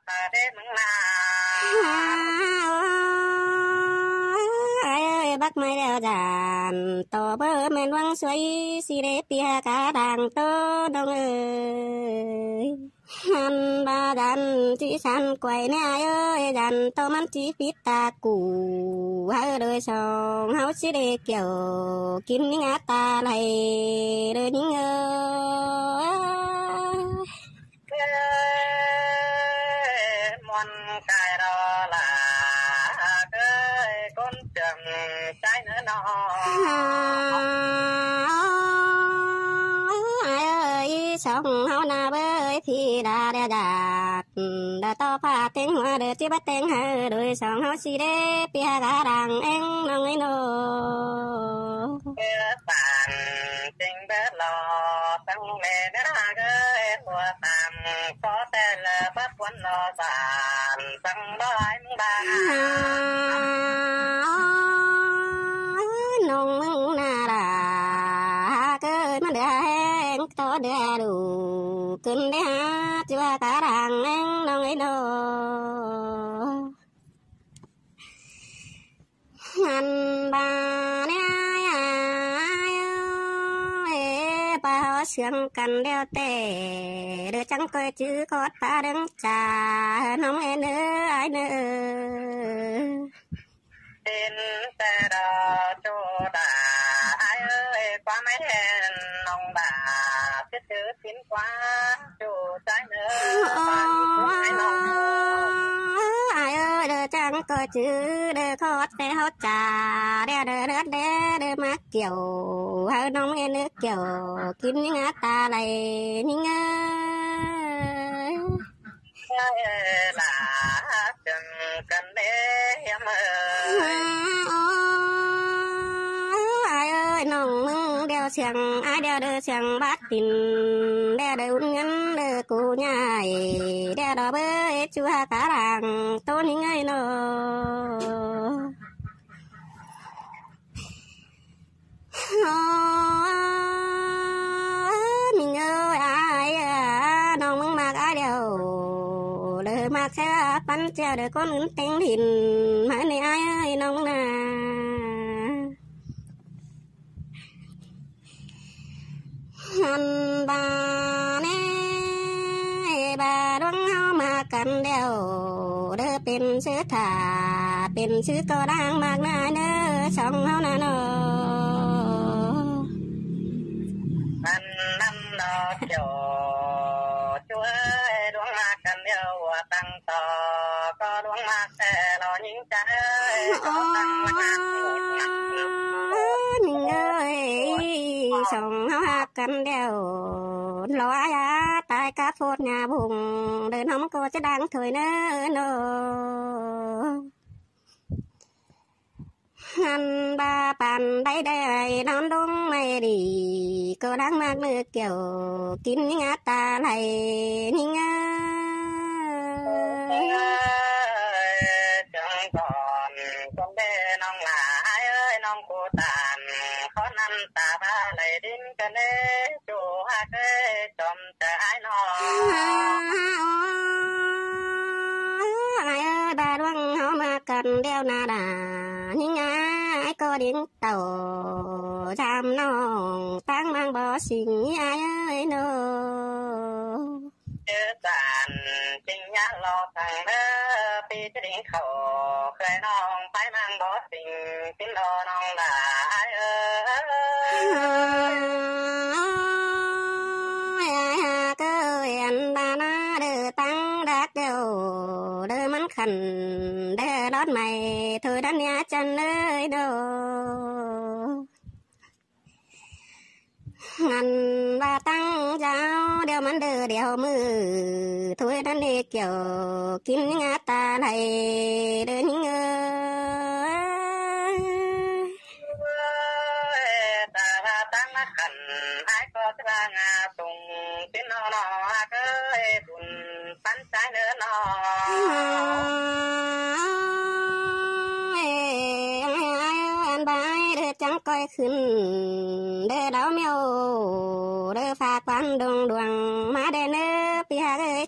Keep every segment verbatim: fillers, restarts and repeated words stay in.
Ai ơi, bác mai đeo dàn, tổ bơ men vắng xuôi, si đê pia cá đang tô đông ơi. Hăn ba dàn, chỉ săn quay nè ai ơi, dàn tô mắn chỉ phít ta củ, hơ đôi sông, háo si đê kiểu, kín những á ta lầy, đôi những ơi. Muôn cài đó là cái con trường trái nữa nó. Ai ơi, sống háo na bơi thì đã đe dạt. Đã to pha tiếng hoa đờ chỉ bắt tiếng hơ đôi sống háo si đê pia gà đang eng nong ấy nô. Bản chính bớt lo tăng mê cái là cái hùa tạm có tên là bớt cuốn lo bản tăng bơi mưng ba. Nông mưng na ra ha cơ mà đa heng to đa đủ cưng đa ha chua cá rang neng nông ấy nô. Hăn ba nè ai ơi, ba hoa sướng căn đeo tê, đứa trắng coi chữ có ta đứng trà, nông em nữa ai nữa. Tin tê đò chu đà ai ơi, qua mấy hên nông bà, biết chữ tin qua chu trái nữa. Ai ơi, đơ chăng coi chữ, đơ khót tê hót chà, đe đơ đơ đe đơ mắc kiểu, hơi nông em nước kiểu, kín những á ta lầy, những ơi. Ai ơi, nông mưng đeo xiềng, ai đeo đơ xiềng bát tin, đeo đơ ún ngân đơ cú nhai, đeo đo bơi chua cá ràng, tôn hình ai nô. Ơ, mình ơi ai à, nông mưng mạc ai đeo, đơ mạc xe bắn treo đơ con ứng têng đìn, mà này ai ơi nông mưng à. Hăn ba nè, ba đuông háo mạc căn đeo, đơ pên sư thả, pên sư có đang mạc nai nơ, sống háo nà nô. Ăn năm lo kiểu, chúa đuông mạc căn đeo, tăng to, có đuông mạc xe lo những trái, có tăng mạc. Ơ, mình ơi, sống háo hạc căn đeo, lo ai á, tai cá phốt nhà bùng, đơ nông cô chứ đang thôi nơ nô. Hăn ba bàn bay đe non đông mày đi, cô đang mạc nơ kiểu, kín những á ta lầy, những á. Ơi, chẳng còn, con bé nông là ai ơi, nông cô tàn, khó năm ta ba lầy đính cái nế, chủ hạc ơi, chồng Ai ơi, ba đuông háo mạc căn đeo nà đà, những ai có điện tàu, chăm nông, tăng mang bó sinh, ai ơi nô. Chớ tàn, chính nhã lo thằng đơ, pi chớ đính khẩu, khơi nông, phải mang bó sinh, tín lo nông là ai ơi. Ai ha cơ hẹn ba na đơ tăng đắc đeo, đơ mắn khăn, đơ đón mày, thôi đón nhã chân ơi đô. Ngăn ba tăng giáo, đeo mắn đơ đeo mư, thôi đón đi kiểu, kín những á ta lầy, đơ những ơi. Ta ba tăng mắn khăn, ai có ta ba ngã tung, tín nó nó, ai cơ ê bùn, bắn trái nữa nó. Ăn ba ai đơ chẳng coi khửn, đơ đáo mèo, đơ pha quan đồng đuang, má đơ nơ, pi hạc ơi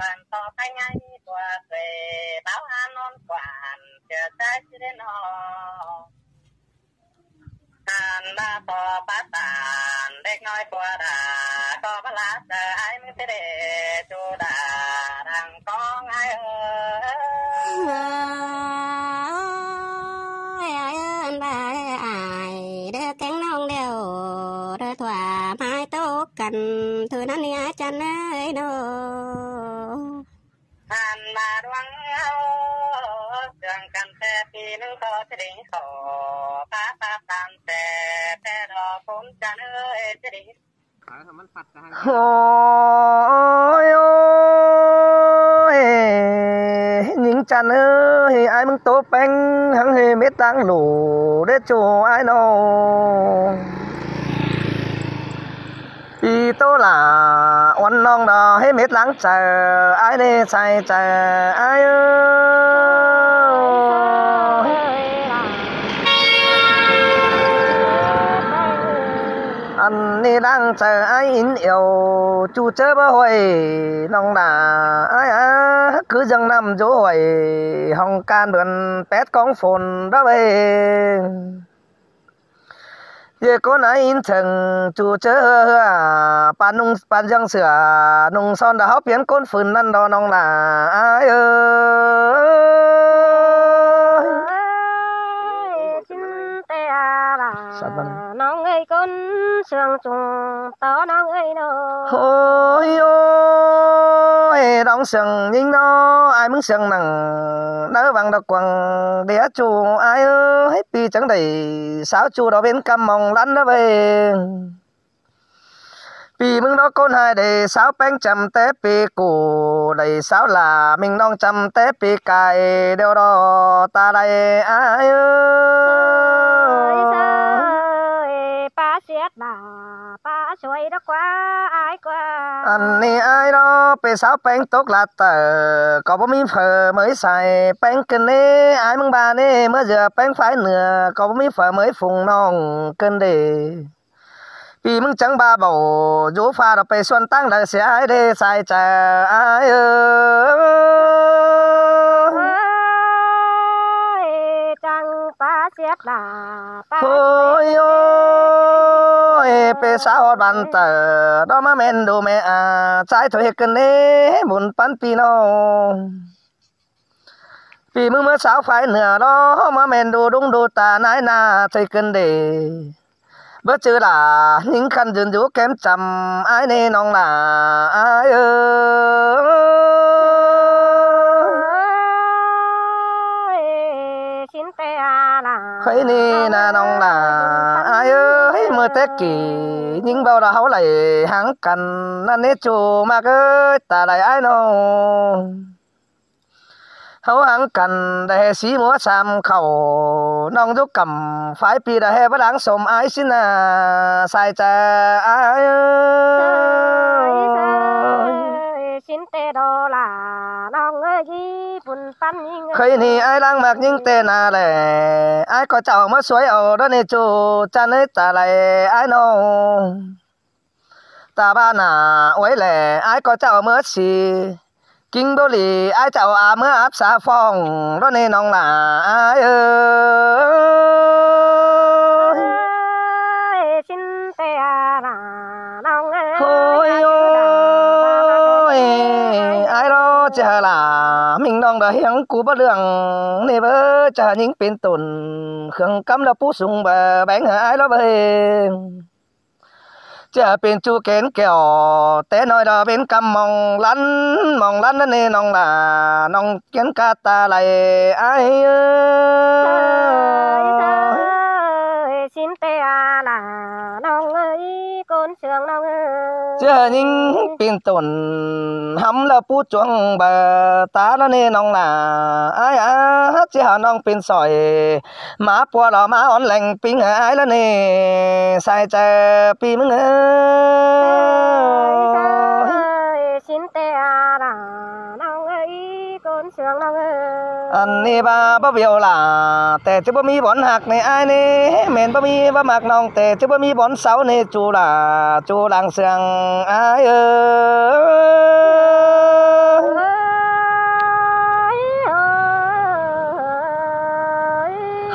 Tản tỏ thái nhai bùa tuệ báo an nón quản. Chửa sai chứ đến nó. Hàn ba tỏ bá tản đếc nói bùa đà. Có bá lá tờ ai mưng thế đề. Chu đà đằng con ai ơi. Ôi, ôi, ôi, bà ơi, ai, đứa cánh nông đều, đứa thỏa mái tố cằn, thứ nắn ni ai chăn ơi đô. Hàn mà đoán áo, sương cắn xe thì nưng có thế đính khổ, phá phá tan xe, xe đò phốn chăn ơi, thế đính Ôi, ôi, nhính chăn ơi, ai mưng tố péng, hăng hê mết láng lũ, đế chu ai nô. Pi tố lả, uốn nong đò, hê mết láng chở, ai nê sai chở, ai ơi. Ăn ni đang chở ai in yêu, chu chớ bá huầy, nong đà, ai á, cứ dâng năm dỗ huầy, hong can bướn pét cóng phôn đó bê. Dê cốn ai in chừng, chu chớ hưa hưa, pán nung, pán dâng sửa, nung son đã háo piến cốn phưn năn đó nong đà, ai ơi. Ôi, xin tê à bà. Sắp bắn. Nong ơi con sương trùng tó nong ơi nô. Ôi ôi, đóng sương nhính đó, ai mưng sương nặng, đỡ vàng đọc quăng đĩa chu ai ơi, pi chẳng đẩy, sáo chu đó bên căm mong lăn đó về. Pi mưng đó cốn hai đẩy, sáo péng chăm té pi củ, đẩy sáo là mình nong chăm té pi cài, đều đó ta đây ai ơi. Ôi, ơi, pa siết bà. Ăn ni ai đó, pê sáo péng tốc lạt tờ, có bố mí phở mới xài, péng kênh nê, ai mưng bà nê, mưa dừa péng phái nửa, có bố mí phở mới phùng nong kênh đề. Pi mưng chắng ba bảo, dũ pha đó pê xuân tăng đời sẽ ai đê xài chả ai ơi. Ôi, chắng pa siết là Ôi ôi, pê sáo hót bàn tờ, đó má men đồ mẹ à, trái thôi kênh nê, muốn bắn pi nô. Pi mưng mưa sáo phái nửa đó, má men đồ đúng đồ ta nái na, chơi kênh để. Bớt chữ là, những khăn dừng dũ kém chăm, ai nê nong là, ai ơi. Khuấy ni na nong là, ai ơi, mưa Tết kỷ, những bao là háo lầy háng cắn, năn nết chu mạc ơi, ta đài ai nô. ꞌháu háng căn đa ꞌhế sí múa sam khảu, ꞌnọng dú căm phái pi đa ꞌhế bá láng sôm ái ꞌsịn a, sai chaư ái ơi. ꞌSịn ꞌtẹ đó là ꞌnọng ơi, ꞌpứng ꞌpắn ꞌnhính ơi. Khơi ꞌnị ái láng ꞌmặc ꞌnhính ꞌtẹ nả lẻ, ái ꞌcọ chảu ꞌmá suối au đó ꞌnị ꞌchu ꞌchăn ới ta lai ái ꞌnọng. Ta ꞌva nả uối lẻ, ái ꞌcọ chảu ꞌmá sí. Kinh báu đi, ái chảu a ꞌmá áp sa phóng, đó ꞌnị ꞌnọng lả ái ơi. Ơi, ꞌsịn ꞌtẹ là ꞌnọng ơi. Ôi ôi, ái đó chả là, ꞌmính ꞌnọng đa hiếng cu bá lương, ꞌnị báu chả ꞌnhính pên tủn, khương cắm là pú sung bá béng hả ái đó báu. Chả pên ꞌchu kén kẻo, té ꞌnọi đa bến căm mong lăn, mong lăn đó ꞌnị ꞌnọng lả, ꞌnọng kén ca ta lai ái ơi. Ơi, ꞌsịn ꞌtẹ là ꞌnọng ơi, ꞌcốn sương ꞌnọng ơi. Chả ꞌnhính pên tủn, hăm là pú chuông bá ta đó ꞌnị ꞌnọng lả, ái á, chả ꞌnọng pên sỏi. Má pua lo má ón leng pính hả ái ꞌlạ ꞌnị, sai chaư pi ꞌmứng ơi. Ơi, ꞌsịn ꞌtẹ là ꞌnọng ơi, ꞌcốn sương ꞌnọng ơi. Ăn ꞌnị bá báu biêu lả, ꞌtẹ chứ báu ꞌmí bón ꞌhặc ꞌnị ái ꞌnị, mến báu ꞌmí báu ꞌmặc ꞌnọng, ꞌtẹ chứ báu ꞌmí bón sáu ꞌnị ꞌchu lả, ꞌchu lăng sương ái ơi.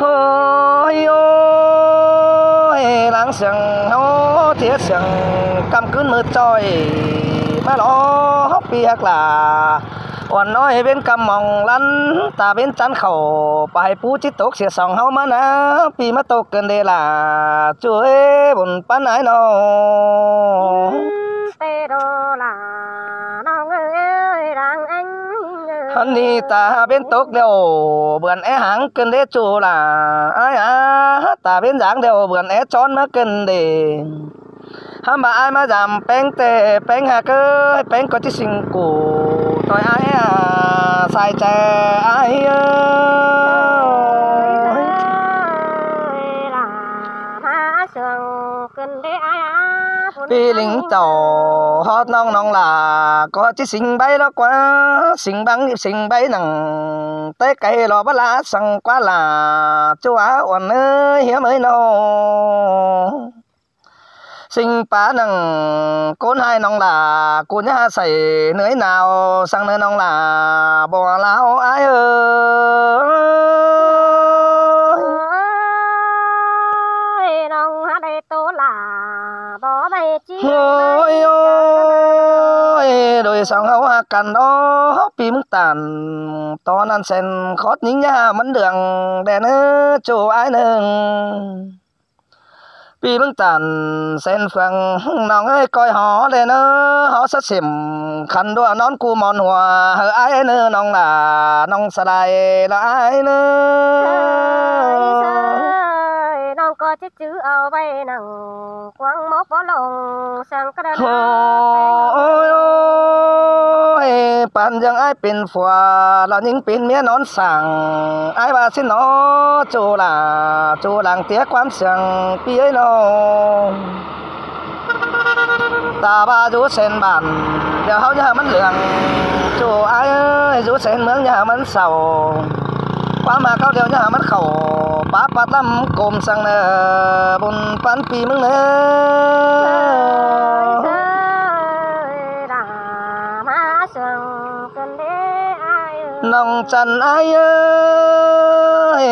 Ôi ôi, lăng sương ꞌháu thiế sương căm ꞌcứn ꞌmự ꞌchoi, ꞌmá lo ꞌháu pi ꞌhặc lả. Uôn ꞌnọi bến căm mong lăn, ta bến chăn khảu, pay pú chít tốc sia song ꞌháu ꞌmá nả, pi ꞌmá tốc cơn đê lả, ꞌchu ơi, bun ꞌpắn ái ꞌnọng. Ơi, ꞌtẹ đó là ꞌnọng ơi, đang anh ơi. Hăn ꞌnị ta bến tốc điêu, bươn é háng cơn đê ꞌchu lả, ái á, ta bến dáng điêu, bươn é chón ꞌmá cơn đê. Hăm bá ái ꞌmá dăm ꞌpéng ꞌtẹ, ꞌpéng ꞌhặc ơi, ꞌpéng ꞌcọ ꞌchí sing củ, ꞌtoi ái a, sai chaư ái ơi. Ơi, là má sương cơn đê ái á, pi ꞌlính chảu, hót ꞌnọng ꞌnọng lả, ꞌcọ ꞌchí sing báy lo ꞌquá, sing băng, sing báy nẳng, té cay lo bá lá săng ꞌquá lả, ꞌchu á uôn ơi, hiêm ơi ꞌnọng. Sing pá nẳng ꞌcốn ꞌhại ꞌnọng lả, ꞌcốn ꞌnhá sảy ꞌnưới nao, săng ꞌnơ ꞌnọng lả, báu láo ái ơi. Ơi, ꞌnọng hả đây tô lả, báu bay chi. Ôi ôi, đôi song ꞌháu ꞌhặc căn đó, pi ꞌmứng tản, tó ꞌnặn sen khót ꞌnhính ꞌnhá mẳn đường, đen ơ, ꞌchu ái ꞌnưng. Pi ꞌmứng tản sen phượng ꞌnọng ơi, coi hó đen ơ, hó sắt sỉm khăn đua nón cu mòn hùa, hơ ái ơi ꞌnơ ꞌnọng lả, ꞌnọng sa lai lỏ ái ơi ꞌnơ. Ơi, ơi, ꞌnọng ꞌcọ chứ chứ au bay nẳng quăng mốc bó lông sang cà đà. Ôi ôi, pán dâng ái pên phua, lo ꞌnhính pên ꞌmía nón sảng, ái ꞌva ꞌsịn ꞌnọ, ꞌchu lả, ꞌchu lăng tía ꞌquám sương pi ơi ꞌnọng. Ta ꞌva dú sen bản, điêu ꞌháu ꞌnhá hảư mẳn lương, ꞌchu ái ơi, dú sen ꞌmướng ꞌnhá hảư mẳn sau. ꞌQuám ꞌmá ꞌcáu điêu ꞌnhá hảư mẳn khảu, pá pát ꞌlắm côm săng ꞌnơ, bun ꞌpắn pi ꞌmứng ꞌnơ. Ơi, đa má sương cơn đê ái ơi. ꞌNọng chăn ái ơi,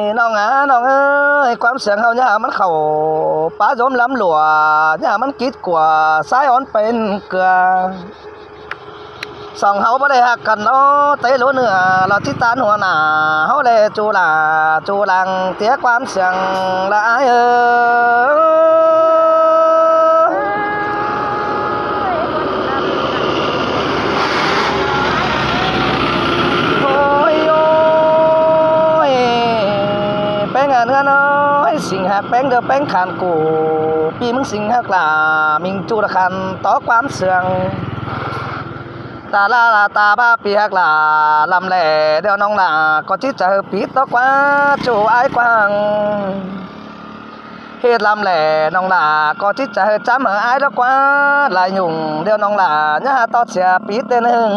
ꞌnọng á, ꞌnọng ơi, ꞌquám sương ꞌháu ꞌnhá hảư mẳn khảu, pá dốm lắm lủa, ꞌnhá hảư mẳn kít cua, sai ón pên cưa. Song ꞌháu báu đảy ꞌhặc căn lo, té lố ꞌnưa lo ꞌchí tán hua nả, ꞌháu đảy ꞌchu lả, ꞌchu lăng tía ꞌquám sương lỏ ái ơi. Ôi ôi, ꞌpéng a ꞌnưa ꞌnọi, sing ꞌhặc ꞌpéng đơ ꞌpéng khăn củ, pi ꞌmứng sing ꞌhặc lả, ꞌmính ꞌchu lỏ khăn tó ꞌquám sương. Ta la la ta ba pi ꞌhặc lả, ꞌlắm ꞌlẹ ꞌlẹo ꞌnọng lả ꞌcọ ꞌchí ꞌchạư pít tó ꞌquá ꞌchu ải ꞌquáng. ꞌHệt ꞌlắm ꞌlẹ ꞌnọng lả ꞌcọ ꞌchí ꞌchạư chám hảư ải tó ꞌquá. Lai nhủng ꞌlẹo ꞌnọng lả ꞌnhá ꞌhọt tó sia pít ꞌtếng ꞌnưng.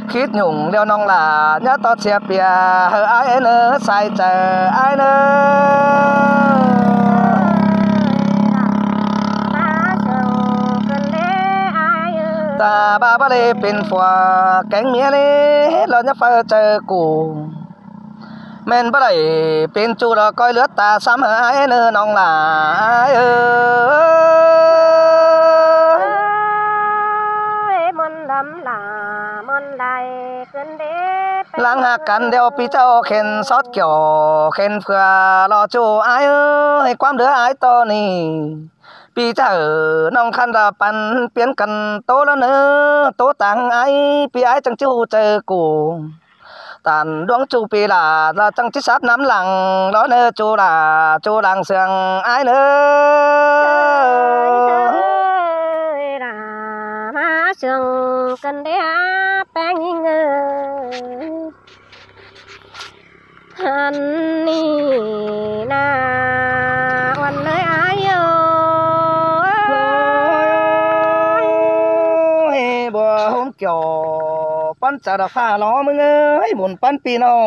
Khít nhủng ꞌlẹo ꞌnọng lả ꞌnhá ꞌhọt tó sia pía hảư ải ꞌnớ, sai chaư ải ꞌnớ. Ta ba báu đảy pên phua kéng ꞌmía ꞌlế, ꞌlẹo ꞌnhá ꞌpháư chaư củ. ꞌMen báu đảy pên ꞌchu ꞌlẹo ꞌcoi ꞌlứa ta sắm hảư ải ꞌnớ ꞌnọng lả ải ơi. ꞌMuôn ꞌlắm lả, ꞌmuôn lai ꞌcứn đế. ꞌLáng ꞌhặc căn ꞌlẹo ꞌpi ꞌchạư khen sót kiẻo khen phưa ꞌló ꞌchu ải ơi, ꞌquám đứa ải ꞌto ꞌnị. ꞌPi ꞌchạư ꞌnọng khăn đa păn piến căn ꞌtố ꞌlớ ꞌnớ, ꞌtố tang ải, ꞌpi ải chắng ꞌchí ꞌhụ chaư củ. Tản ꞌluống ꞌchu ꞌpi lả, ꞌlẹo chắng ꞌchí sắp nắm lăng ꞌló ꞌnớ ꞌchu lả, ꞌchu lăng sương ải ꞌnớ. Ơi, lả ꞌmá sương ꞌcứn đế hák ꞌpéng ꞌnhính ơi. Ăn ꞌnị ꞌna uôn ới ải ơi. Ôi, bua hôm kiẻo pắn chaư đa ꞌphạ ꞌló ꞌmứng ơi, bun pắn ꞌpi ꞌnọng.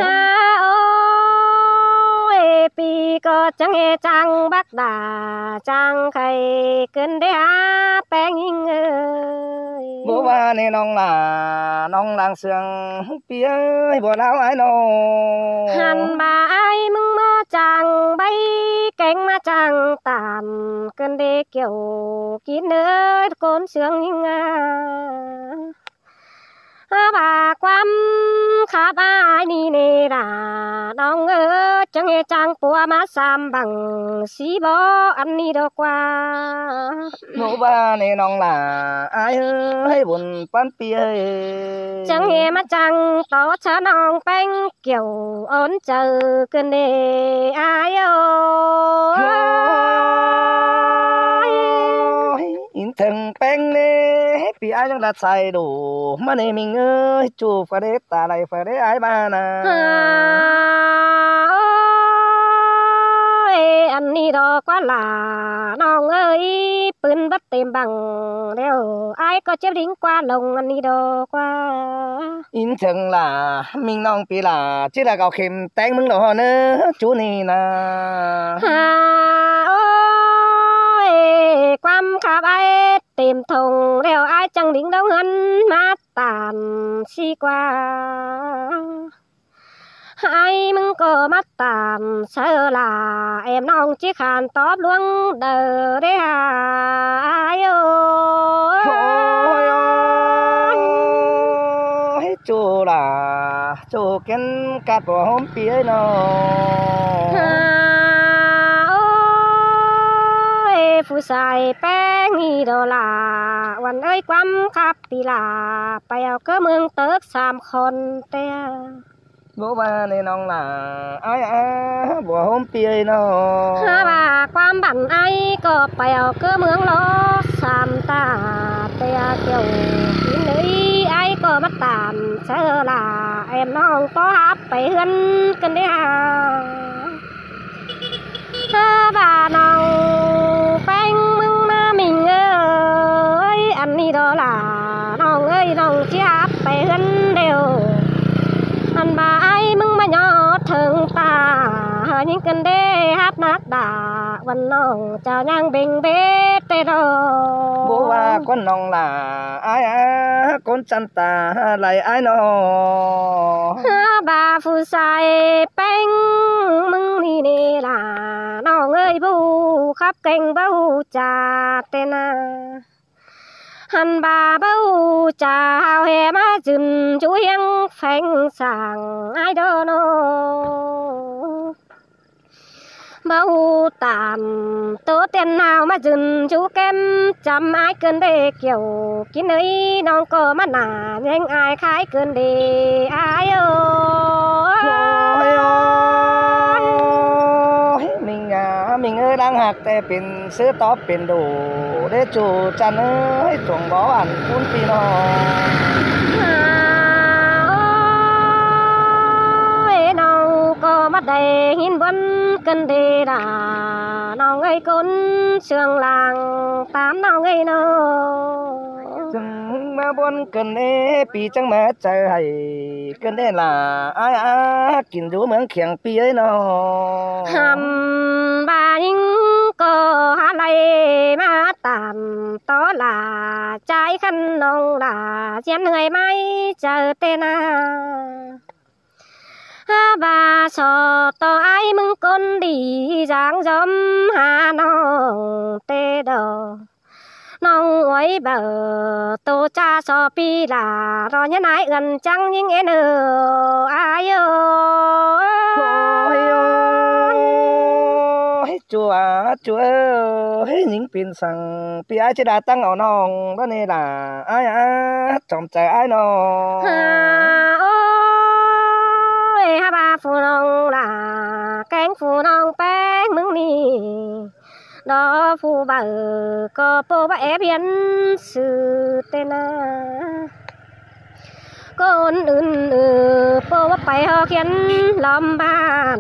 Ha ơi, ꞌpi ꞌcọ chắng ê chắng bác đa, chắng khay ꞌcứn đế hák ꞌpéng ꞌnhính ơi. Bố ba ꞌnị ꞌnọng lả, ꞌnọng lăng sương ꞌpi ơi, bua ꞌláo ải ꞌnọng. Hăn ba ải ꞌmứng ꞌmá chắng báy kéng ꞌmá chắng tản ꞌcứn đế kiẻo kính ơi, ꞌcốn sương ꞌnhính a. Ba ꞌquám khắp ải ꞌnị ꞌnị lả ꞌnọng ơi, chắng ê chắng pua ꞌmá sam băng sí bó ăn ꞌnị ꞌlẹo ꞌquá. Bố ba ꞌnị ꞌnọng lả ải ơi, bun pắn ꞌpi ơi. Chắng ê ꞌmá chắng tó ꞌchớ ꞌnọng ꞌpéng kiẻo ôn chaư ꞌcứn đế ải ơi. Ôi, ín thơng ꞌpéng ꞌnị, ꞌpi ải chắng đa sai đu ꞌmá ꞌnị ꞌminh ơi, ꞌchu phua đế ta lai phua đế ải ba ꞌna. Ha ơi, ăn ꞌnị ꞌlẹo ꞌquá lả ꞌnọng ơi, pưn bớt têm băng ꞌlẹo, ải ꞌcọ chếp đính ꞌquá lông ăn ꞌnị ꞌlẹo ꞌquá. Ín thơng lả ꞌminh ꞌnọng ꞌpi lả, ꞌchí lả au khêm téng ꞌmứng ꞌlẹo ꞌnớ, ꞌchu ꞌnị ꞌna. Ha ơi, ꞌquám khắp ải têm thông ꞌlẹo, ải chắng đính đóng hăn ꞌmá tản sí ꞌquá. Ải ꞌmứng ꞌcọ ꞌmá tản saư lả, êm ꞌnọng ꞌchí khăn tóp ꞌluống đaư đế hák ải ơi. Ôi, ôi, ôi, ꞌchu lả, ꞌchu kén cát bua hôm ꞌpi ơi ꞌnọng. Ha ơi, phủ sai ꞌpéng ꞌnị ꞌlẹo lả, uôn ơi, ꞌquám khắp ꞌpi lả, pay au ꞌcứ ꞌmướng tớc sam khôn ꞌtẹ. Bố ba ꞌnị ꞌnọng lả ải a, bua hôm ꞌpi ơi ꞌnọng. Ha ba ꞌquám băn ải ꞌcọ pay au ꞌcứ ꞌmướng ꞌló sam ta ꞌtẹ kiẻo kính ơi, ải ꞌcọ ꞌmá tản saư lả, êm ꞌnọng tó hắp pay ꞌhướn ꞌcứn đế hák. Ha ba ꞌnọng ꞌpéng ꞌmứng ꞌmá ꞌminh ơi, ăn ꞌnị ꞌlẹo lả ꞌnọng ơi, ꞌnọng ꞌchí hắp pay ꞌhướn ꞌlẹo. Ăn ba ải ꞌmứng ꞌmá ꞌnhó thơng ta, hơ ꞌnhính ꞌcứn đế hắp ꞌmá đa, uôn ꞌnọng chao ꞌnhắng bêng bết ꞌtẹ ꞌlẹo. Bố ba ꞌcốn ꞌnọng lả ải a, ꞌcốn chăn ta lai ải ꞌnọng. Ha ba phủ sai ꞌpéng ꞌmứng ꞌnị ꞌnị lả ꞌnọng ơi, báu khắp kéng báu ꞌchạ ꞌtẹ ꞌna. Ăn ba báu ꞌchạ hảư ꞌhê ꞌmá dứn dú ꞌhiếng pheng sang ải đô ꞌnớ. Báu tản ꞌtố tiên ꞌnáo ꞌmá dứn dú kém chăm ải ꞌcứn đế kiẻo kính ơi, ꞌnọng ꞌcọ ꞌmá nả ꞌnhính ải khai ꞌcứn đế ải ơi. Ôi, ôi, ôi, ꞌminh a, ꞌminh ơi, Áng ꞌhặc té pên ꞌsứ tó pên đu, đé ꞌchu chăn ơi, chuông bó ăn ꞌcốn ꞌpi ꞌnọng. Ơi, ꞌnọng ꞌcọ ꞌmá đảy ꞌhịn ꞌbuôn ꞌcợn đê đa, ꞌnọng ơi, ꞌcốn sương lăng tán ꞌnọng ơi ꞌnớ. Chắng ꞌmá ꞌbuôn ꞌcợn đê, ꞌpi chắng ꞌmá chaư hảy ꞌcợn đê lả, ải ải kin dú ꞌmướng khiêng ꞌpi ơi ꞌnớ. Hăm ꞌva ꞌnhính ꞌcọ hák đảy ꞌmá tản tó lả, ꞌchái khăn ꞌnọng lả ꞌdiến ꞌhới ꞌmái chaư ꞌtẹ ꞌna. Hák ꞌva so tó ải ꞌmứng ꞌcốn đi dáng dóm hák ꞌnọng ꞌtẹ đaư. ꞌNọng ơi, báu tô ꞌchạ so ꞌpi lả, ꞌló ꞌnhá ải ưn chắng ꞌnhính ên ơ, ải ơi. Ôi ơi, ꞌchu a, ꞌchu ơi, ꞌnhính pên săng ꞌpi ải ꞌchí đa ꞌtáng au ꞌnọng ꞌló ꞌnị lả, ải ải, chom chaư ải ꞌnớ. Hả, ôi, hák ꞌva phủ ꞌnọng lả kéng phủ ꞌnọng ꞌpéng ꞌmứng ꞌnị. Đó phủ báu ꞌcọ ꞌpộ báu é phiến sư ꞌtẹ ꞌna. ꞌCốn ứn ư ꞌpộ báu pay ꞌhó khiến lom bản.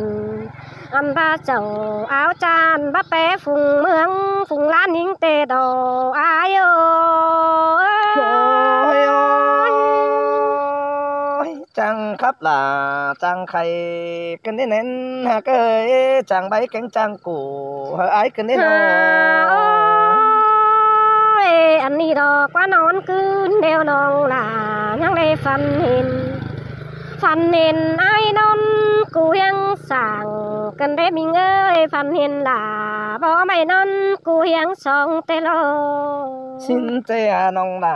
Ăn ꞌva chảu áo chan báu pé phung ꞌmướng phung ꞌlán ꞌnhính ꞌtẹ đaư, ải ơi. Ôi ơi. Chắng khắp lả, chắng khay ꞌcợn đê ꞌnén ꞌhặc ơi, chắng báu kéng chắng củ, hơ ải ꞌcợn đê ꞌnớ. Hả, ôi, ăn ꞌnị ꞌló ꞌquá ꞌnón ꞌcứn ꞌlẹo ꞌnọng lả, ꞌnhắng đảy phăn hên. Phăn hên ải ꞌnón ꞌcú hiếng sảng, ꞌcợn đê ꞌmính ơi, phăn hên lả, báu ꞌmạy ꞌnón ꞌcú hiếng song ꞌtẹ ꞌló. Sính ꞌtẹ ꞌnọng lả,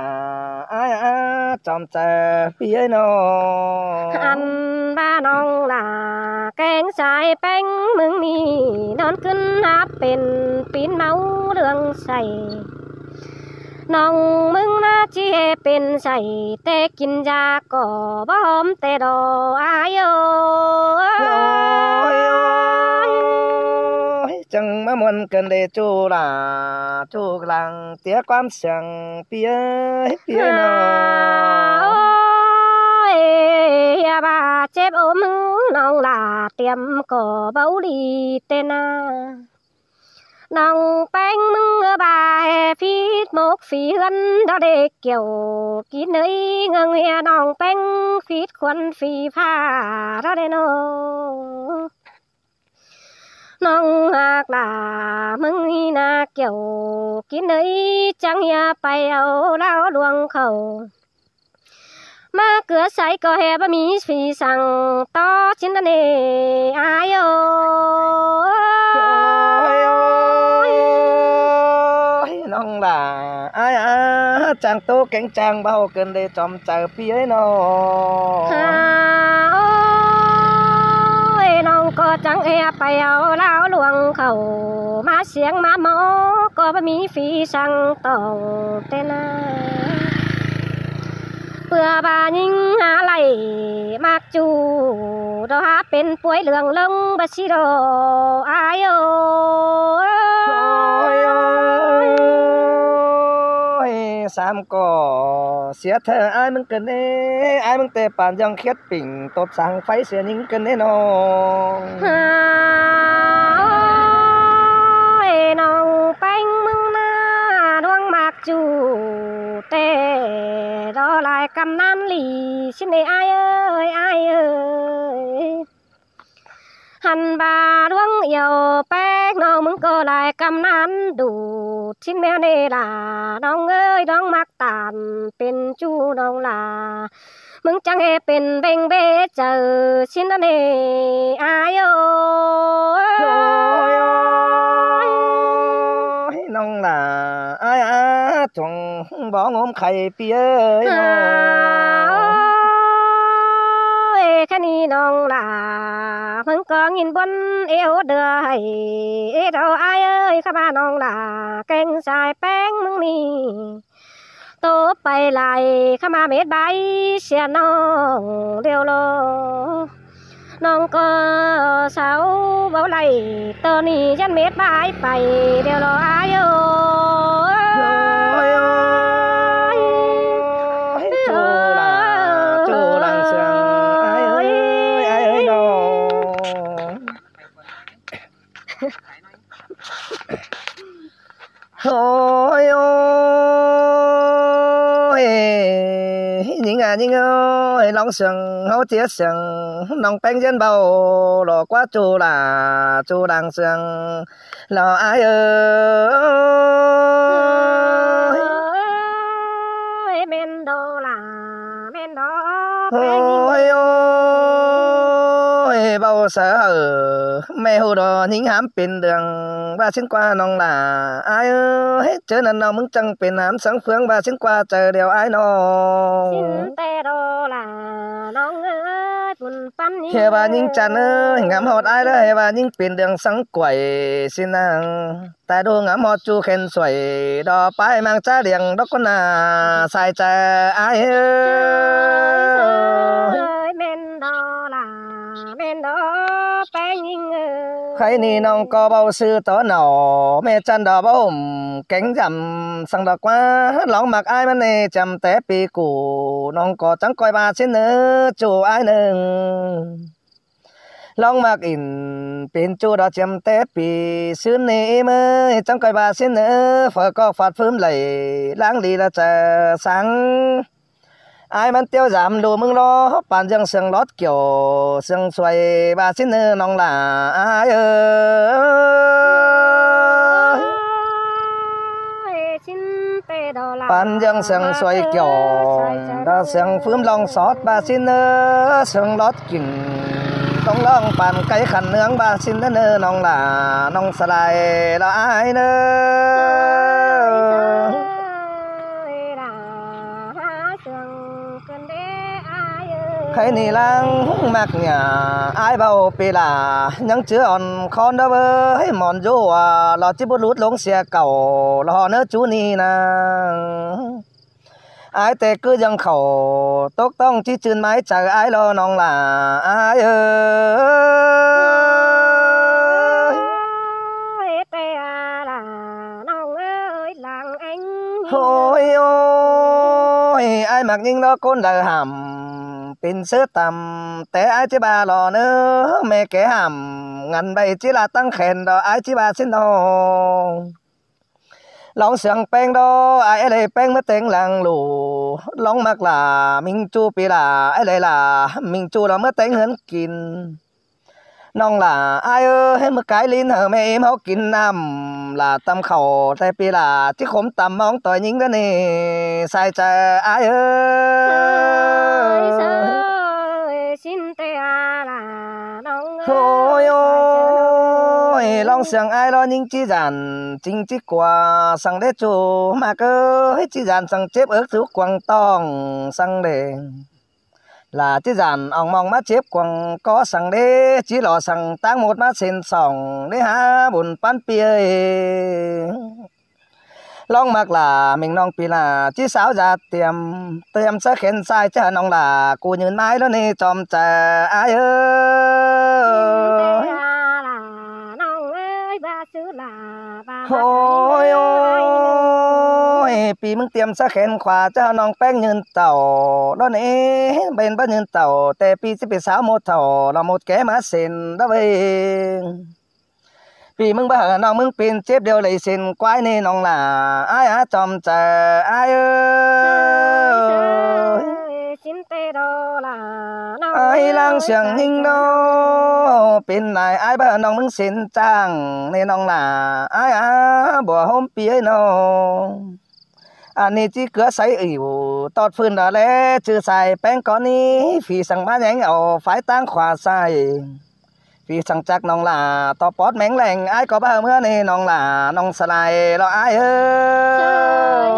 ải ải, chom chaư ꞌpi ơi ꞌnớ. Ăn ꞌva ꞌnọng lả kéng sai ꞌpéng ꞌmứng ꞌnị, ꞌnón ꞌcứn hák pên pín máu ꞌlương say. ꞌNọng ꞌmứng ꞌná ꞌchí hê pên say, té kin da ꞌcọ báu hóm ꞌtẹ đaư, ải ơi. Ôi ơi. Chắng ꞌmá ꞌmuôn ꞌcợn đê ꞌchu lả, ꞌchu lăng ꞌtiế ꞌquám siêng ꞌpi ơi, ꞌpi ơi ꞌnớ. Hả, ôi, ꞌhia ꞌva chếp ốm ꞌmứng ꞌnọng lả tiêm ꞌcọ báu đi ꞌtẹ ꞌna. ꞌNọng ꞌpéng ꞌmứng ꞌva hê phít mốc phi ꞌhướn đó đê kiẻo kín ơi, ꞌngớng ꞌhia ꞌnọng ꞌpéng phít khuôn phi pha đó đê ꞌnớ. ꞌNọng ꞌhặc lả ꞌmứng ꞌnị ꞌna kiẻo kín ơi, chắng ꞌhia pay au ꞌláo ꞌluống khảu. ꞌMá ꞌcứa sáy ꞌcọ hê báu ꞌmí phi săng tó sính ꞌnớ ꞌnị, ải ơi. Ôi ơi. ꞌNọng lả, ải ải, chắng tô kéng chắng báu ꞌcợn đê chom chaư ꞌpi ơi ꞌnớ. Hả, ôi, ꞌnọng ꞌcọ chắng ꞌhê pay au ꞌláo ꞌluống khảu, ꞌmá siêng ꞌmá ꞌmo ꞌcọ báu ꞌmí phi săng tỏng ꞌtẹ ꞌna. ꞌPưa ꞌva ꞌnhính hák đảy ꞌmặc ꞌchu, đó hák pên puối ꞌlương ꞌlống báu sí đó, ải ơi. Ôi ơi. Sam ꞌcọ sia ꞌtẹ ải ꞌmứng ꞌcợn ꞌnị, ải ꞌmứng ꞌtẹ păn ꞌdọn khiết pinh tốp săng pháy sia ꞌnhính ꞌcợn ꞌnị ꞌnớ. Hả, ôi, ꞌnọng ꞌpéng ꞌmứng ꞌná ꞌluống ꞌmặc ꞌchu ꞌtẹ, đó lai ꞌcắm ꞌnán ꞌli sính ꞌnị, ải ơi, ải ơi. Hăn ꞌva ꞌluống iêu ꞌpéng ꞌnọng ꞌmứng ꞌcọ lai ꞌcắm ꞌnán đu sính ꞌnéo ꞌnị lả, ꞌnọng ơi, ꞌluống ꞌmặc tản pên ꞌchu ꞌnọng lả. ꞌMứng chắng hê pên bêng bê chaư sính ꞌnớ ꞌnị, ải ơi. Ôi, ꞌnọng lả, ải ải, chuông bó ꞌngốm khay ꞌpi ơi ꞌnớ. Hả, ôi, ꞌkhạy ꞌnị ꞌnọng lả, ꞌmứng ꞌcọ ꞌnghín ꞌbuôn ꞌiêu đưa hảy, ê đó ải ơi, khắp ꞌva ꞌnọng lả kéng sai ꞌpéng ꞌmứng ꞌnị. Tô pay lai khắp ꞌmá mết bái sia ꞌnọng điêu ꞌlô. ꞌNọng ꞌcọ sau báu Đảy tơ ni dán mết bái pay đeo lo ai ơi. Ôi, ôi, ôi, chú là, chú lăng sương, ai ơi, ai ơi, đâu. Ôi, ôi, nhính à, nhính ơi, lóng sương, hấu tía sương, nòng peng dán bầu, lo quá chú là, chú lăng sương, lo ai ơi. Ôi, men đô là, men đô, peng nhính ơi. Ôi, ôi, bầu sớ hở, mẹ hù đó nhính hám pên đường, ba xin qua nòng là, ai ơi, chớ năn nòng mứng chăng pên hám sáng phương, ba xin qua trời đeo ai nó. Xin tê đô là, nòng ơi, bún păn nhính. Hê ba nhính chăn ơi, ngắm hót ai đó, hê ba nhính pên đường sáng quẩy, xin năng. Ta đu ngắm hót chu khen xuẩy, đò pái mang chá điêng đốc con nà, sai chá ai ơi. Ơi, men đô là, men đô, peng nhính ơi. Khay ni nòng có bầu sư tó nỏ, mẹ chăn đò bầu ủng, kéng dặm, săng đò qua, lóng mặc ai măn nê, chăm té pi củ, nòng có chắng coi ba xin ơ, chu ai nưng. Lóng mạc ỉn pên chu đó chiêm té pì sứn ni mơi, chóng coi ba xin ơ, phở cọ phạt phưm lầy, láng đi là chả sáng. Ai mắn tiêu giảm lù mưng lo, hốc bàn dâng sương lót kiểu, sương xuôi ba xin ơ, nòng là ai ơi. Pán dâng sương xuôi kiểu, đó sương phưm lòng sót ba xin ơ, sương lót kỉnh, tông lòng pán cái khăn nướng ba xin ơ, nòng là nòng sa lai lo ai nơ. Khay ni lăng mạc nhà, ai bảo pì là, nhắn chứa on khon đó bơ, hay mòn dô à, lo chip bút lút lống xe cầu, lo họ nơ chú ni năng. Ai té cứ dâng khẩu, tốc tông chí chưn mái chả ai lo nòng là ai ơi. Ôi, té à là nòng ơi, làng anh. Ôi, ôi, ai mặc những đó côn đời hàm, pin sớ tầm, té ai chứ ba lo nữa, mẹ kẻ hàm, ngăn bày chứ là tăng khen đó, ai chứ ba xin đâu. Lóng sương peng đó, ai lê peng mớ téng làng lũ. Lóng mắc là, mình chu pì là, ai lê là, mình chu là mớ téng hớn kín. Nòng là, ai ơi, hết mớ cái lín hờ mẹ em hốc kín nằm, là tăm khẩu, tay pì là, chứ khốm tăm mong tỏi nhính đó nè, sai chả ai ơi. Ôi, ôi, lòng sương ai lo nhính chí dàn, chính chí quà, săng đế chu, mà cơ, hết chí dàn săng chếp ước chú quăng tòng, săng đế. Là chí dàn, ong mong má chếp quăng có săng đế, chí lo săng táng một má xin sòng, đế há bùn pán pia. Lóng mắc là mình nòng pì là, chí sáo ra tiêm, tiêm sớ khen sai chớ nòng là, cô nhớn mái đó nê chòm chả ai ơi. Ôi, ôi, pì mưng tiêm sớ khen khóa chớ nòng peng nhớn tàu, đó nê, bên bá nhớn tàu, té pì chứ pì sáo một thầu, là một kẻ má xin, đó vậy. Pì mưng bá hở nòng mưng pin chếp điều lệ xin quái nê nòng là ai á chòm chả ai ơi. Ai lăng sương nhính đó, pin nài ai bá hở nòng mưng xin chăng nê nòng là ai á bùa hôm pì ấy nòng. Ăn ni chí cứa sáy ỉu, tót phưn đó lé, chứ sai peng có ni, phi săng bá nhánh ổ, phái táng khóa sai. Phi săng chắc nòng là, tó pót méng leng, ai có bá mưa ni nòng là, nòng sa lai lo ai ơi.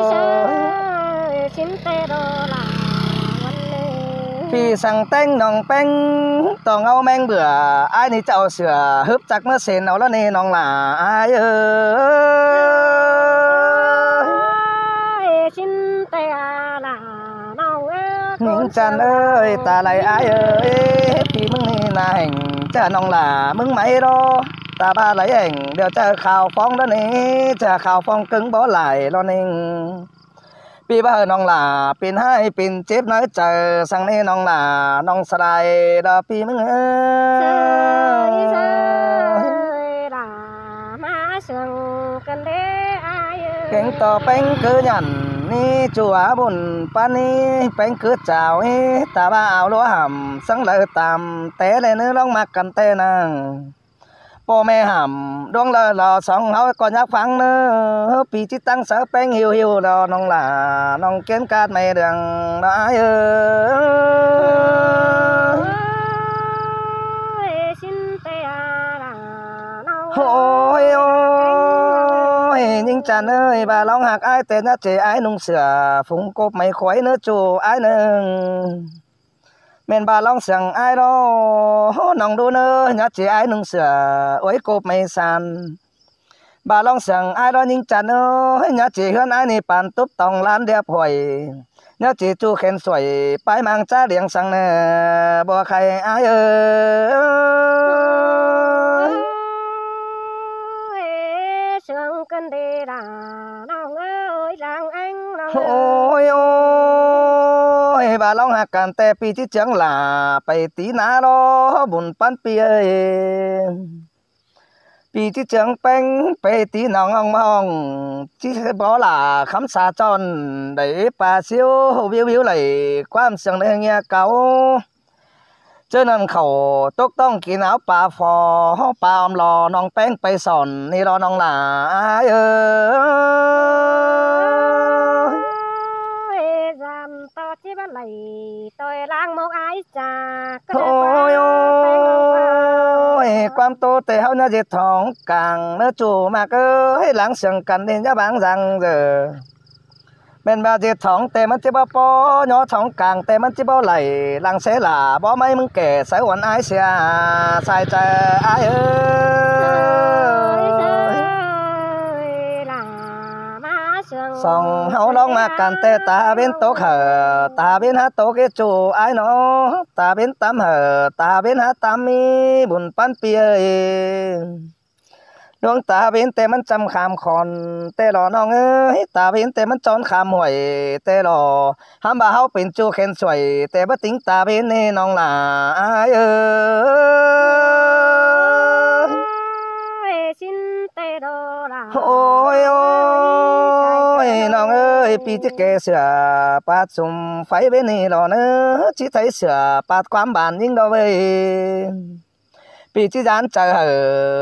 Phi săng téng nòng peng, tó ngau méng bửa, ai ni chào sửa, hướp chắc mưa xin ổ lo ni nòng là ai ơi. Nhính chăn ơi, ta lai ai ơi, pì mưng ni nà hẻng, chả nòng là mưng máy đó. Ta ꞌva đảy ꞌhéng ꞌlẹo ꞌchạ khảu phóng đa ꞌnị, ꞌchạ khảu phóng ꞌcứng báu lai lo ꞌnịnh. ꞌPi ꞌva ꞌnọng lả pên ꞌhại pên chếp ꞌnớ chaư, săng ꞌnị ꞌnọng lả ꞌnọng sa lai đa ꞌpi ꞌmứng ơi. Kéng ꞌto ꞌpéng cứ nhẳn ꞌnị ꞌchu a bun ꞌpắn ꞌnị, ꞌpéng cứ chảu ꞌnị, ta ꞌva au ꞌlúa hẳm săng đaư tam té ꞌlẹ ꞌnớ ꞌlóng ꞌmặc căn ꞌtẹ ꞌnăng. ꞌPo ꞌme hẳm ꞌluống đaư lo song ꞌháu ꞌcọ nhắc ꞌphắng ꞌnớ, ꞌpi ꞌchí ꞌtắng sáư ꞌpéng ꞌhiu ꞌhiu lo ꞌnọng lả, ꞌnọng ꞌkiến ꞌcát ꞌme đường lo ải ơi. Ôi, ôi, ꞌnhính chăn ơi, ꞌva ꞌlóng ꞌhặc ải ꞌtẹ ꞌnhá ꞌchí ải ꞌnung sửa phung cộp ꞌme khuối ꞌnớ ꞌchu ải ꞌnưng. ꞌMen ꞌva ꞌlóng siêng ải lo, ꞌnọng ꞌlụk ꞌnớ, ꞌnhá ꞌchí ải ꞌnung sửa uối cộp ꞌme san. ꞌVa ꞌlóng siêng ải lo ꞌnhính chăn ơi, ꞌnhá ꞌchí ꞌhướn ải ꞌnị păn túp tong lan điệp huổi. ꞌNhá ꞌchí ꞌchu khen suối pái ꞌmang ꞌchá điêng săng ꞌnớ, báu khay ải ơi. Ôi, sướng cơn đê đà, ꞌnọng ơi, làng anh ꞌnọng ơi. Ôi, ôi, ꞌva ꞌlóng ꞌhặc căn ꞌtẹ ꞌpi ꞌchí ꞌchương lả pay tí ná lo bun ꞌpắn ꞌpi ơi. ꞌPi ꞌchí ꞌchương ꞌpéng pay tí ꞌnọng ꞌnọng ꞌmá ꞌhọng, ꞌchí báu lả khắm sa chon đảy pa síu ꞌviu ꞌviu đảy ꞌquám siêng đảy ꞌnhá cáu. ꞌChớ ꞌnặn khảu tốc ꞌtóng kin áo pa phó, pa ꞌm lo ꞌnọng ꞌpéng pay sỏn ꞌnị lo ꞌnọng lả ải ơi. Ôi, dăm ꞌto ꞌchí báu đảy ꞌtoi ꞌláng mốc ải chả. Thôi ôi, ꞌquám ꞌtố ꞌtẹ ꞌháu ꞌnhá ꞌdệt thỏng cang ꞌnớ ꞌchu ꞌmặc ơi, láng siêng căn ꞌnị ꞌnhá báng dang ꞌdợ. ꞌMen ꞌva ꞌdệt thỏng ꞌtẹ ꞌmắn ꞌchí báu ꞌpó, ꞌnhó thỏng cang ꞌtẹ ꞌmắn ꞌchí báu đảy, lăng ꞌsớ lả báu ꞌmí ꞌmứng kẻ sáư uôn ải sia, sai chaư ải ơi. Song ꞌháu ꞌlóng ꞌmặc căn ꞌtẹ ta ꞌvến tốc hảư, ta ꞌvến hák tốc ꞌchí ꞌchu ải ꞌnọ, ta ꞌvến tắm hảư, ta ꞌvến hák tắm ꞌmí bun ꞌpắn ꞌpi ơi. ꞌLuống ta ꞌvến ꞌtẹ ꞌmắn chăm kham khon ꞌtẹ lo ꞌnọng ơi, ta ꞌvến ꞌtẹ ꞌmắn chón kham huổi ꞌtẹ lo. Hák ꞌva ꞌháu pên ꞌchu khen suối ꞌtẹ báu tính ta ꞌvến ꞌnị ꞌnọng lả ải ơi. Ôi, xin ꞌtẹ đô lả. Ôi, ôi, ꞌnọng ơi, ꞌpi ꞌchí kẻ sửa pát sum pháy ꞌvến ꞌnị lo ꞌnớ, ꞌchí tháy sửa pát ꞌquám bản ꞌnhính đo ꞌvới. ꞌPi ꞌchí dán chaư hảư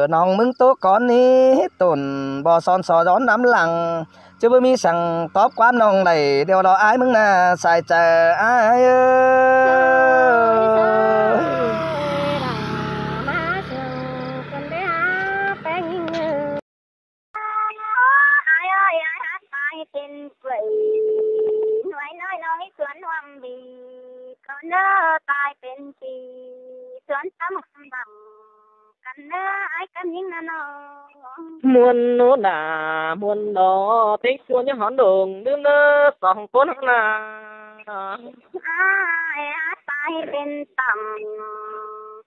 ꞌnọng ꞌmứng tố cón ꞌnị tủn bók son so dón đắm lăng. ꞌChớ báu ꞌmí săng tóp ꞌquám ꞌnọng đảy điêu lo ải ꞌmứng ꞌna sai chaư ải ơi. Ải ơi, ải hát pay pên quây, nuối ꞌnọi ꞌnọng ꞌmí suôn huôm ꞌvị, ꞌcọ ꞌnớ pay pên ꞌpi, suôn tắm hăm băm căn ꞌnớ ải cắp ꞌnhính ꞌna ꞌnọng. Muôn ꞌnụ nả, muôn đó, tếng ꞌchua ꞌnhá hón đông, đưm ꞌnớ song ꞌcốn ꞌhón ꞌna. Ải hát pay pên tăm,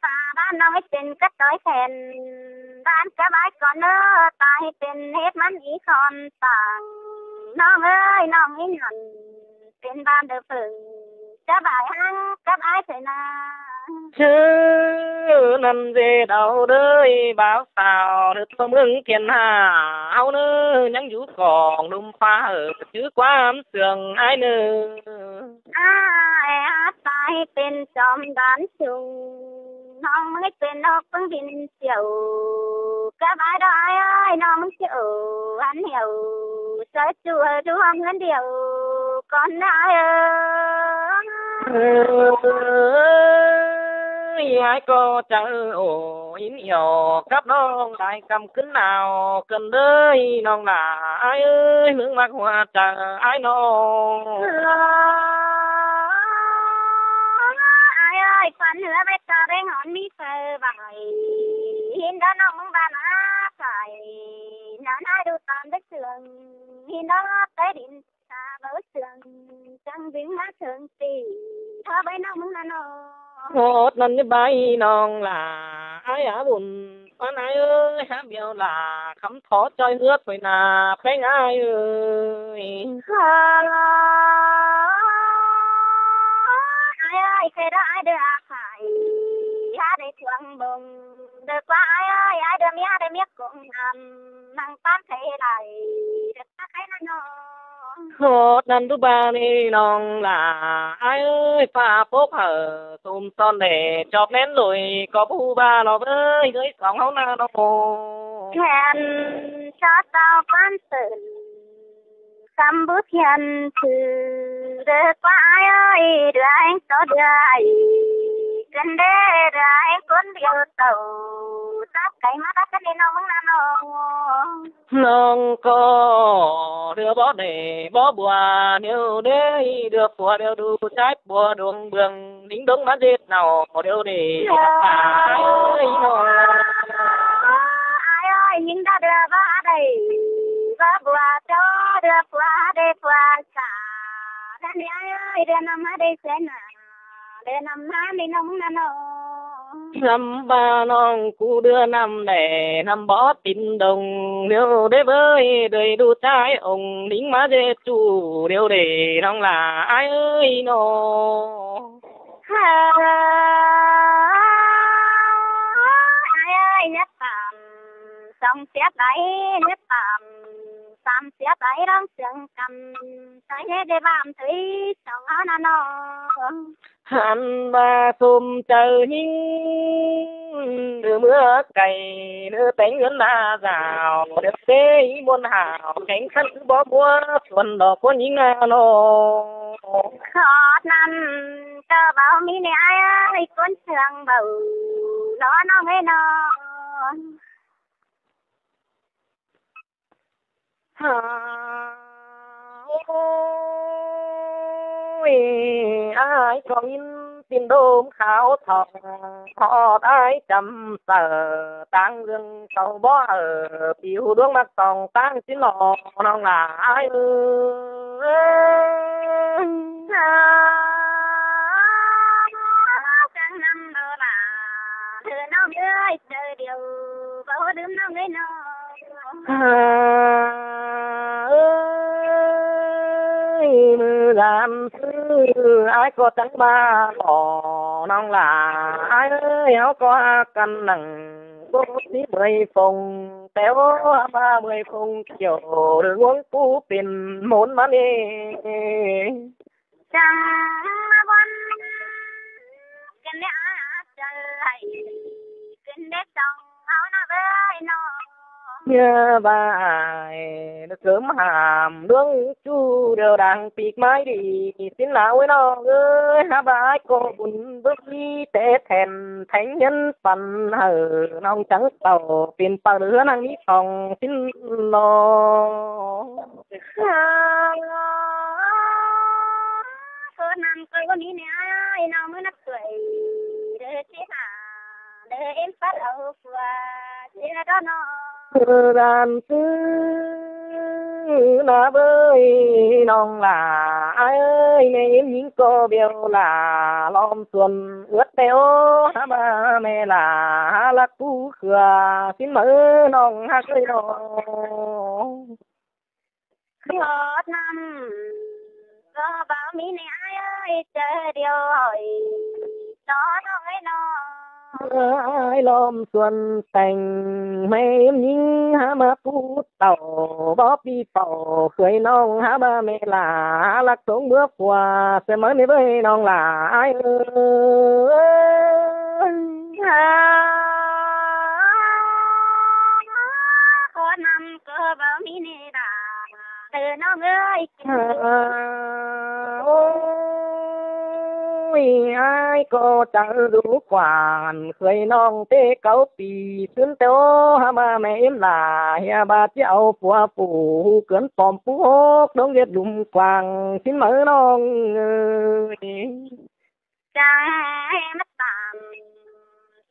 pha ꞌván ꞌnọng ꞌmí pên cắp tói khen, ꞌván cắp ải ꞌcọ ꞌnớ pay pên, hết ꞌmắn ꞌnị khon tẳng. ꞌNọng ơi, ꞌnọng ꞌmí nhẳn pên ꞌván đơ phưng, cắp ải hăng cắp ải ꞌsớ ꞌna. ꞌChớ ꞌnặn ꞌdệt au đới báo sao, đơ ꞌtố ꞌmướng thiên hạ, ꞌháu ꞌnớ ꞌnhắng dú cỏng đum pha hảư, chứ ꞌquám siêng ải ꞌnớ. Ải hát pay pên chom đón chung, ꞌnọng ꞌmí pên ốc ꞌpứng bin chiêu, cắp ải đó ải ơi, ꞌnọng ꞌmí chiêu hăn hiểu, sáư ꞌchu hảư đu hăm ꞌhướn điêu, con ải ơi. Ơi, ải ꞌcọ chaư ổ ín hiểu cắp ꞌnọng đảy căm cứn nao, cơn đới ꞌnọng lả ải ơi, ꞌmướng ꞌmặc hua chaư ải ꞌnọng. Ải ơi, khuôn hứa bết ta ꞌvến hón ꞌmí phaư vải, hin đó ꞌnọng ꞌmướng ꞌvan á phải, nán ải đu tón bết sương, hin đó té đin ta báu sương, chăng dính ꞌmá sương tỉ, thó bết ꞌnọng ꞌmướng ꞌna ꞌnọng. ꞌHọt ꞌnặn ꞌnị bái ꞌnọng lả ải á bun. Pán ải ơi, hák biêu lả khắm thó ꞌchoi ꞌhướt ꞌpoi nả ꞌpéng ải ơi. Ải ơi, khé đó ải đưa ải, hák đảy thuang bông. Đưa ꞌquá ải ơi, ải đưa ꞌmí ải đưa ꞌmí cống ꞌnặn, ꞌnăng pán khé lai, đưa ꞌquá khé ꞌnặn ꞌnọ. ꞌHọt ꞌnặn ꞌlụk ba ꞌnị ꞌnọng lả ải ơi, ꞌphạ pốc hảư sôm son đe chop ꞌnén lui ꞌcọ ꞌhụ ba lo ꞌvới ꞌhới song ꞌháu ꞌnạ ꞌnọ. Khen chót tau ꞌquám sưn, sắm bút khen sư, đưa ꞌquá ải ơi, đưa ải ꞌsó đưa ải, khen đé đưa ải ꞌcốn điêu tảu, sắp cáy ꞌmá tắt cắn đi ꞌnọng ꞌmứng ꞌnặn ꞌnọ. ꞌNọng ꞌcọ đưa bók đảy bók bua, ꞌnéo đé đưa phua điêu đu ꞌchái pua đuông bương, nính đống ꞌmá ꞌdệt nảu điêu đảy. Ải ơi, ꞌnọng ải ơi, nính đa đưa bók đảy bók bua, chó đưa phua đảy phua sả, đa ꞌnị ải ơi, đưa ꞌnặm ꞌmá đảy sén nả. Đưa ꞌnặm ꞌmá ꞌnị ꞌnọng ꞌnặn ꞌnọ. ꞌNặm ba ꞌnọng ꞌcú đưa ꞌnặm đảy ꞌnặm bók tin đông, ꞌnéo đé ꞌvới đuổi đu ꞌchái ống, nính ꞌmá ꞌdệt ꞌchu điêu đảy ꞌnọng lả ải ơi ꞌnọ. Ải ơi, nhắc tạm song xiếp đáy, nhắc tạm sắm xiếp đáy ꞌlóng sương căm, ꞌchái ꞌnhé đé bám thới song ꞌháu ꞌnặn ꞌnọ. Hăn ba sôm chaư ꞌnhính, đư ꞌmứa cay, đư téng ꞌngớn ꞌná dảo, điêu ꞌtế ꞌmôn hảo, kéng khăn bók búa, suôn đỏ ꞌcốn ꞌnhính ꞌnạ ꞌnọ. Khót ꞌnặn ꞌcọ báu ꞌmí ꞌnị ải ơi, ꞌcốn sương báu lo ꞌnọng ới ꞌnọ. Hả, ôi, ải ꞌcọ ꞌnhính tin đôm kháo thỏng, ꞌhọt ải chăm saư, ꞌtáng ꞌdương sau bók hảư, piu đuống ꞌmặc song ꞌtáng sín lo ꞌnọng lả ải ơi. Cang năm đô la, thử ꞌnọng ơi, chaư điêu báu đưm ꞌnọng ới ꞌnọ. Hả, ơi, ꞌmự ꞌdan sư ải ꞌcọ chắng ba lo ꞌnọng lả ải ơi, ꞌháu ꞌcọ hák căn nẳng bố sí mười phông, téo ba mười phông chiêu, đương uống cú pên mốn ꞌmắn ê. Chắng ꞌmá bón kén đé ải, ải chaư hảư kén đé song ꞌháu ꞌnạ ới ꞌnọ. ꞌNhá ba ải, sớm hảm đuống ꞌchu điêu đang pik ꞌmái đi, sín lả ới ꞌnọng ơi, hák ba ải ꞌcọ bun bớc đi té then, théng ꞌnhớn păn hảư ꞌnọng chắng tảu, pên păng đứa năng ꞌmí song sín lo. Khót ꞌnặn ꞌcọ báu ꞌmí ꞌnị ải ơi, ꞌnọng ꞌmứ nắc tuổi, đơ chết hả, đơ êm phát âu phua, chết là đó nó. ꞌDan sư ꞌnạ ới ꞌnọng lả ải ơi, ꞌmẹ ꞌếm ꞌnhính ꞌcọ bẻo lả lom suôn ướt téo, hák ba ꞌmẹ lả hák lắc cú khưa, sín máư ꞌnọng hák ới ꞌnọ. Khót ꞌnặn ꞌcọ báu ꞌmí ꞌnị ải ơi, chaư điêu hỏi tó ꞌnọng ới ꞌnọ. Ải lom suôn téng ꞌmẹ ꞌếm ꞌnhính hák ꞌmá pú tảu, bók pi pảu khưới ꞌnọng hák ba ꞌmẹ lả lắc sống bứa phua, ꞌsớ máư ꞌnị ới ꞌnọng lả ải ơi. Khót ꞌnặn ꞌcọ báu ꞌmí ꞌnị đa, đơ ꞌnọng ơi. Ôi, ải ꞌcọ chaư dú quản khưới ꞌnọng té cáu pi, ꞌsướng téo hák ba ꞌmẹ ꞌếm lả, ꞌhia ba ꞌchí au phua phủ, ꞌcướn pom pú hốc, đống ꞌdệt lum quảng, sín máư ꞌnọng ơi. Chắng ꞌhế mát tảm,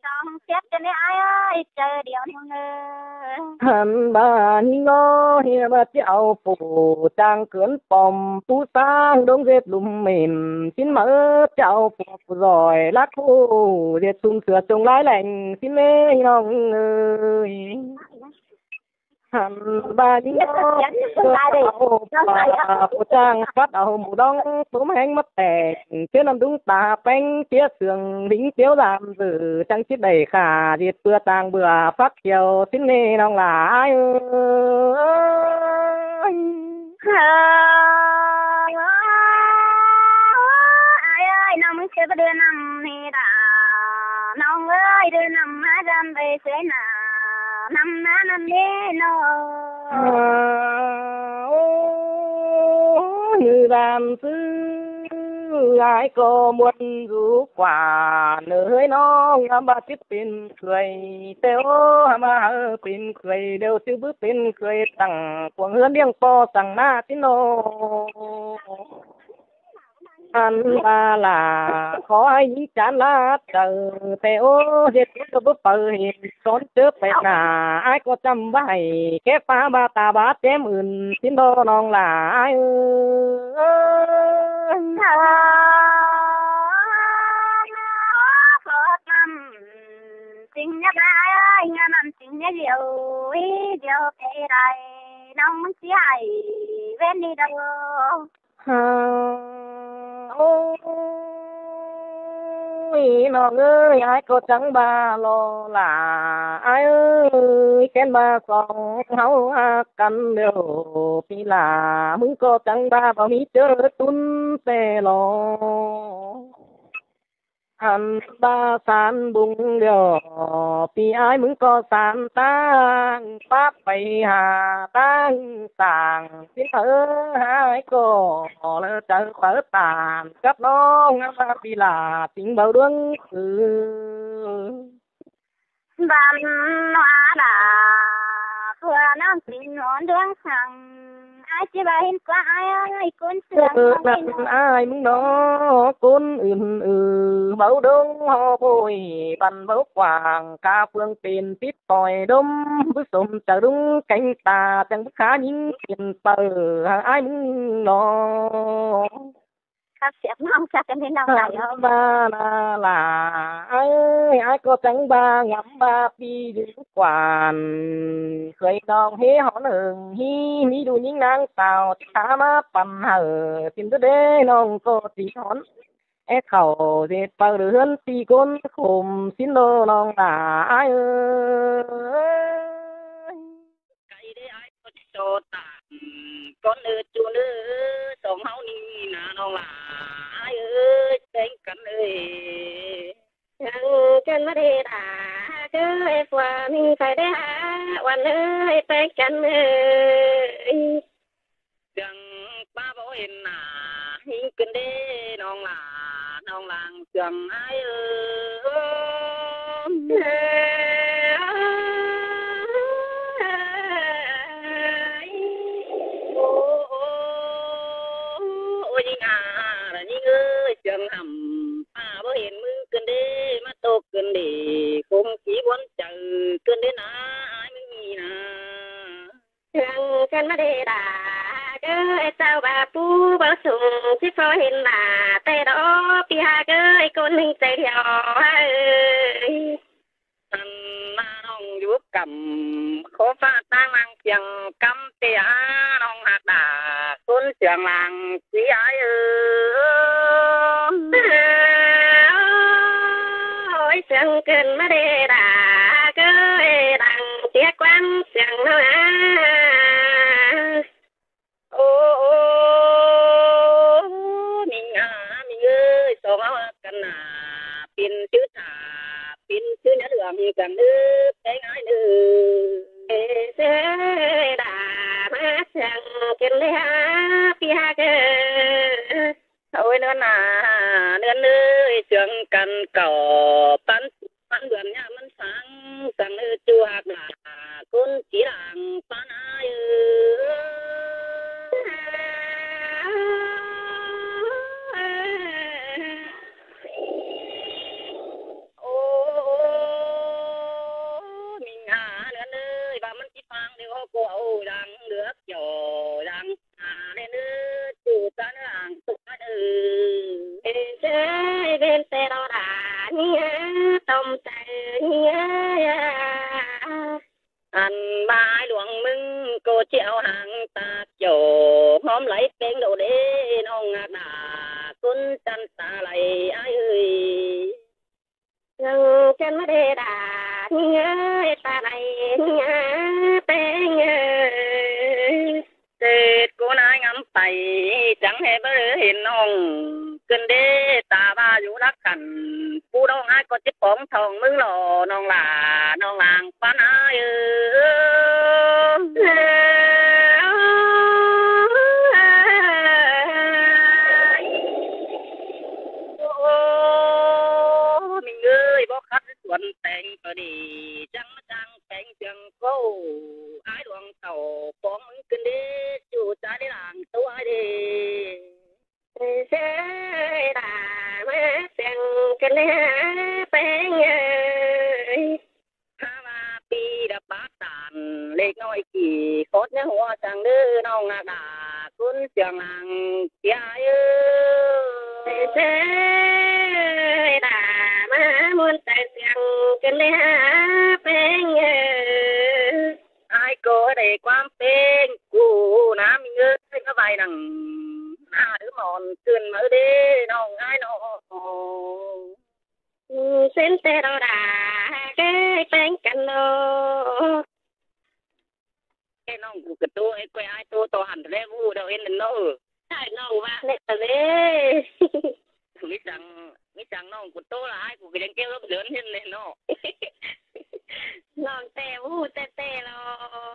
song xiếp kén đé ải ơi, chaư điêu ꞌnọng ơi. Hẳn ꞌva ꞌnị ꞌnớ ꞌhứ ꞌva ꞌchí au phủ chang cướn pom pú ꞌsáng đống ꞌdệt lum mên, ꞌsịn ꞌmá ꞌchí au phủ doi lắc khô ꞌdệt sung sửa chống lái lẻng ꞌsịn ꞌnị ꞌnọng ơi. Hẳn ꞌva ꞌnị ꞌnớ ꞌhứ ꞌva au phủ chang phát au mù đóng tốm héng mất tẻng, ꞌchớ năm đúng ta péng ꞌchía sương lính tiếu làm dử chăng ꞌchí đảy khả ꞌdệt ꞌpưa tang bưa phát kiêu ꞌsịn ꞌnị ꞌnọng ꞌlạ ải ơi. Ải ơi, ꞌnọng ꞌmứng ꞌchớ báu đướ ꞌnặm ꞌnị đa, ꞌnọng ơi, đướ ꞌnặm ꞌmá dăm vay ꞌsới nả, ꞌnặm ꞌná ꞌnặm ꞌnị ꞌnọng. Ôi, ꞌnư đam ꞌsứ, ải ꞌcọ ꞌmuôn dú ꞌquá ꞌnớ ꞌhới ꞌnọng, ꞌhăm ꞌva ꞌchí pên khưới, ꞌtẹ ố, ꞌhăm ꞌva hảư pên khưới, điêu ꞌchư bứ pên khưới tẳng cuông ꞌhướn ꞌliệng ꞌpo săng ꞌmá ꞌsịn ꞌnớ. Hẳn ꞌva ꞌlạ, khói ꞌnhính chán lát chaư, ꞌtẹ ố, ꞌdệt ꞌchư bứ paư hên, són ꞌchớ pay nả, ải ꞌcọ chăm ꞌva hảư, khék ꞌpá ꞌva ta ꞌva chém ứn, ꞌsịn ꞌnớ ꞌnọng ꞌlạ ải ơi. Khót ꞌnặm, chính nhất ải ơi, ngăn ꞌnặm chính nhất điêu, ý điêu tê đài, ꞌnọng ꞌmứng ꞌchí hảư, ꞌvến đi đâu. Hả? Ôi, ꞌnọng ơi, ải ꞌcọ chắng ꞌva lo ꞌlạ, ải ơi, kén ꞌva song ꞌháu ꞌhặc căn điêu, ꞌpi ꞌlạ, ꞌmứng ꞌcọ chắng ꞌva, ꞌva ꞌmí ꞌchớ tún ꞌtẹ lo. Hẳn ꞌva san bung điêu, ꞌpi ải ꞌmứng ꞌcọ san ꞌtáng, pák pay hả ꞌtáng sảng, ꞌsịn ꞌhứ ải ꞌcọ lơ chaư páo tản, cắp ꞌnọng ꞌva ꞌpi ꞌlạ, chính báu đuống ư. Văn hóa ꞌlạ, ꞌpưa ꞌnọng chính hón đuống săng, ải ꞌchí ꞌva hên ꞌquá ải ơi, ꞌcốn sương ꞌnọng ꞌnặn ải ꞌmứng ꞌnớ, ꞌcốn ứn ư, báu đông ꞌhó ꞌpội, văn báu quảng, cá phương tiện tít ꞌtoi đốm, bứ sôm chaư đúng kéng ta, chắng bứ khá ꞌnhính tiên paư, hả ải ꞌmứng ꞌnớ. Khắp xiếc ꞌnọng chắc chắn hên ꞌnọng ải ơi. Hẳn ꞌva ꞌlạ ꞌlạ, ải ơi, ải ꞌcọ chắng ꞌva ngắm ꞌva ꞌpi dú quản, khưới ꞌnọng ꞌhế hón hơng ꞌhí, ꞌmí đu ꞌnhính ꞌnáng sao, tít thả ꞌmá păn hảư, ꞌsịn đuá đé ꞌnọng ꞌcọ ꞌchí hón. É khảu ꞌdệt paư đư ꞌhướn ꞌpi ꞌcốn khôm ꞌsịn ꞌnớ ꞌnọng ꞌlạ ải ơi. Cái đấy ai có cho tạm con ơi chú nữa, song ꞌháu ꞌnị nả ꞌnọng ꞌlạ ải ơi, chén cắn ơi. Chén cắn ꞌmá đê đà, cứ ơi ꞌpưa ꞌmí phải đê hả, ꞌuan ơi, chén cắn ơi. Chắng ꞌpá báu hên nả, ꞌhính ꞌcứn đê ꞌnọng ꞌlạ, ꞌnọng lăng chắng ải ơi. Ôi, ôi, ôi, ꞌnhính à, ꞌnhính ơi, chắng hẳm, ꞌpá báu hên ꞌmứng ꞌcứn đê, ꞌmá ꞌtộc ꞌcứn đê, khôm kí ꞌvốn chaư ꞌcứn đê nả, ải ꞌmứng ꞌnị nả. Chắng cắn ꞌmá đê đà, cứ ơi sau ꞌva pú báu sung, ꞌchí ꞌpưa hên nả, ꞌtẹ đó, ꞌpi hả cứ ơi ꞌcốn ꞌnưng chaư điêu ơi. Hẳn ꞌva ꞌnọng dú căm, khốp ꞌphạ ꞌtáng ꞌmáng siêng cắm ꞌtẹ ꞌnọng ꞌhặc đà, ꞌcốn siêng lăng ꞌchí ải ơi. Ôi, siêng ꞌcứn ꞌmá đê đà, cứ ơi lăng ꞌchí quán siêng ꞌnọng à. Ô, ô, ꞌmí ngả, ꞌmí ơi, song ꞌháu căn nả, pên ꞌchư thả, pên ꞌchư nhá lương cắn ư, cái ngái ư. Ê, ê, đà, ꞌmá siêng ꞌcứn đê hả, ꞌpi hả cứ. Ôi, ꞌnưn à, ꞌnưn ơi, chắng căn cỏ, păn, păn bươn nhá, ꞌmắn sáng, sáng ơi, chu hạc đà, ꞌcốn ꞌchí lăng, păn ải ơi. Ô, ô, ô, ꞌmí ngả ꞌnưn ơi, ꞌva ꞌmắn ꞌCọ ꞌcọ au đang lứa kiẻo đang a ꞌlẹn ꞌnớ, ꞌchu ꞌchá ꞌnớ ảng ꞌtụ ꞌnớ. Ê, ê, bên ꞌtẹ lo đả ꞌnhía, tôm chaư ꞌnhía. Ăn ꞌmá ải ꞌluống ꞌmứng ꞌcọ ꞌchí au hang ta kiẻo ꞌhóm đảy ꞌpéng đổ đế, ꞌnọng ꞌnhá đả ꞌcốn chăn ta đảy ải ơi. ꞌNọng chăn ꞌmá đế đả ꞌnhía, ta đảy ꞌnhía ꞌpéng ơi. Tết ꞌcốn ải ngắm pay, chắng ꞌhế báu hên ꞌnọng ꞌcứn đế, ta ꞌva dú lắc khăn. Pú ꞌnọng ải ꞌcọ ꞌchí póng thong ꞌmứng lo, ꞌnọng lả, ꞌnọng lăng ꞌpắn ải ơi. Ơ, ơ, ꞌmính ơi, báu khắt suôn ꞌteng ꞌcọ đi, chắng ꞌmá chắng ꞌpéng chắng ꞌcọ, ải ꞌluống tảu póng ꞌmứng ꞌcứn đế, ꞌchu ꞌchá đé lăng ꞌtố ải đế. Sơi đả ꞌmá siêng ꞌcứn đế ꞌpéng ơi. Hák ꞌva pi đa pák tản, lếc ꞌnọi kỉ khót ꞌnhá hua chắng đé, ꞌnọng ꞌnhá đả ꞌcốn siêng lăng ꞌchí ải ơi. Sơi đả ꞌmá ꞌmuôn chaư siêng ꞌcứn đế ꞌpéng ơi. Ải ꞌcọ đảy ꞌquám ꞌpéng ꞌcọ ꞌnớ ꞌmính ơi, ꞌmá vay nẳng ꞌná đứ mỏn ꞌcứn ꞌmá đế ꞌnọng ải ꞌnọ. Sên ꞌtẹ lo đả ꞌcọ ꞌpéng căn lo. Ê, ꞌnọng ꞌcọ ꞌcọ ꞌtố, ê, ꞌquái ải ꞌtố ꞌto hẳn ꞌlé ꞌvụ đaư hên ꞌnớ. Ải ꞌnọng ꞌva ꞌnẹ ꞌtớ ꞌlế. ꞌMí chắng, ꞌmí chắng ꞌnọng ꞌcọ ꞌtố ꞌlạ, ải ꞌcọ ꞌcọ chắng ꞌchí hấp dẫn hên ꞌnẹ ꞌnớ. ꞌNọng ꞌtẹ ꞌvụ ꞌtẹ ꞌtẹ lo.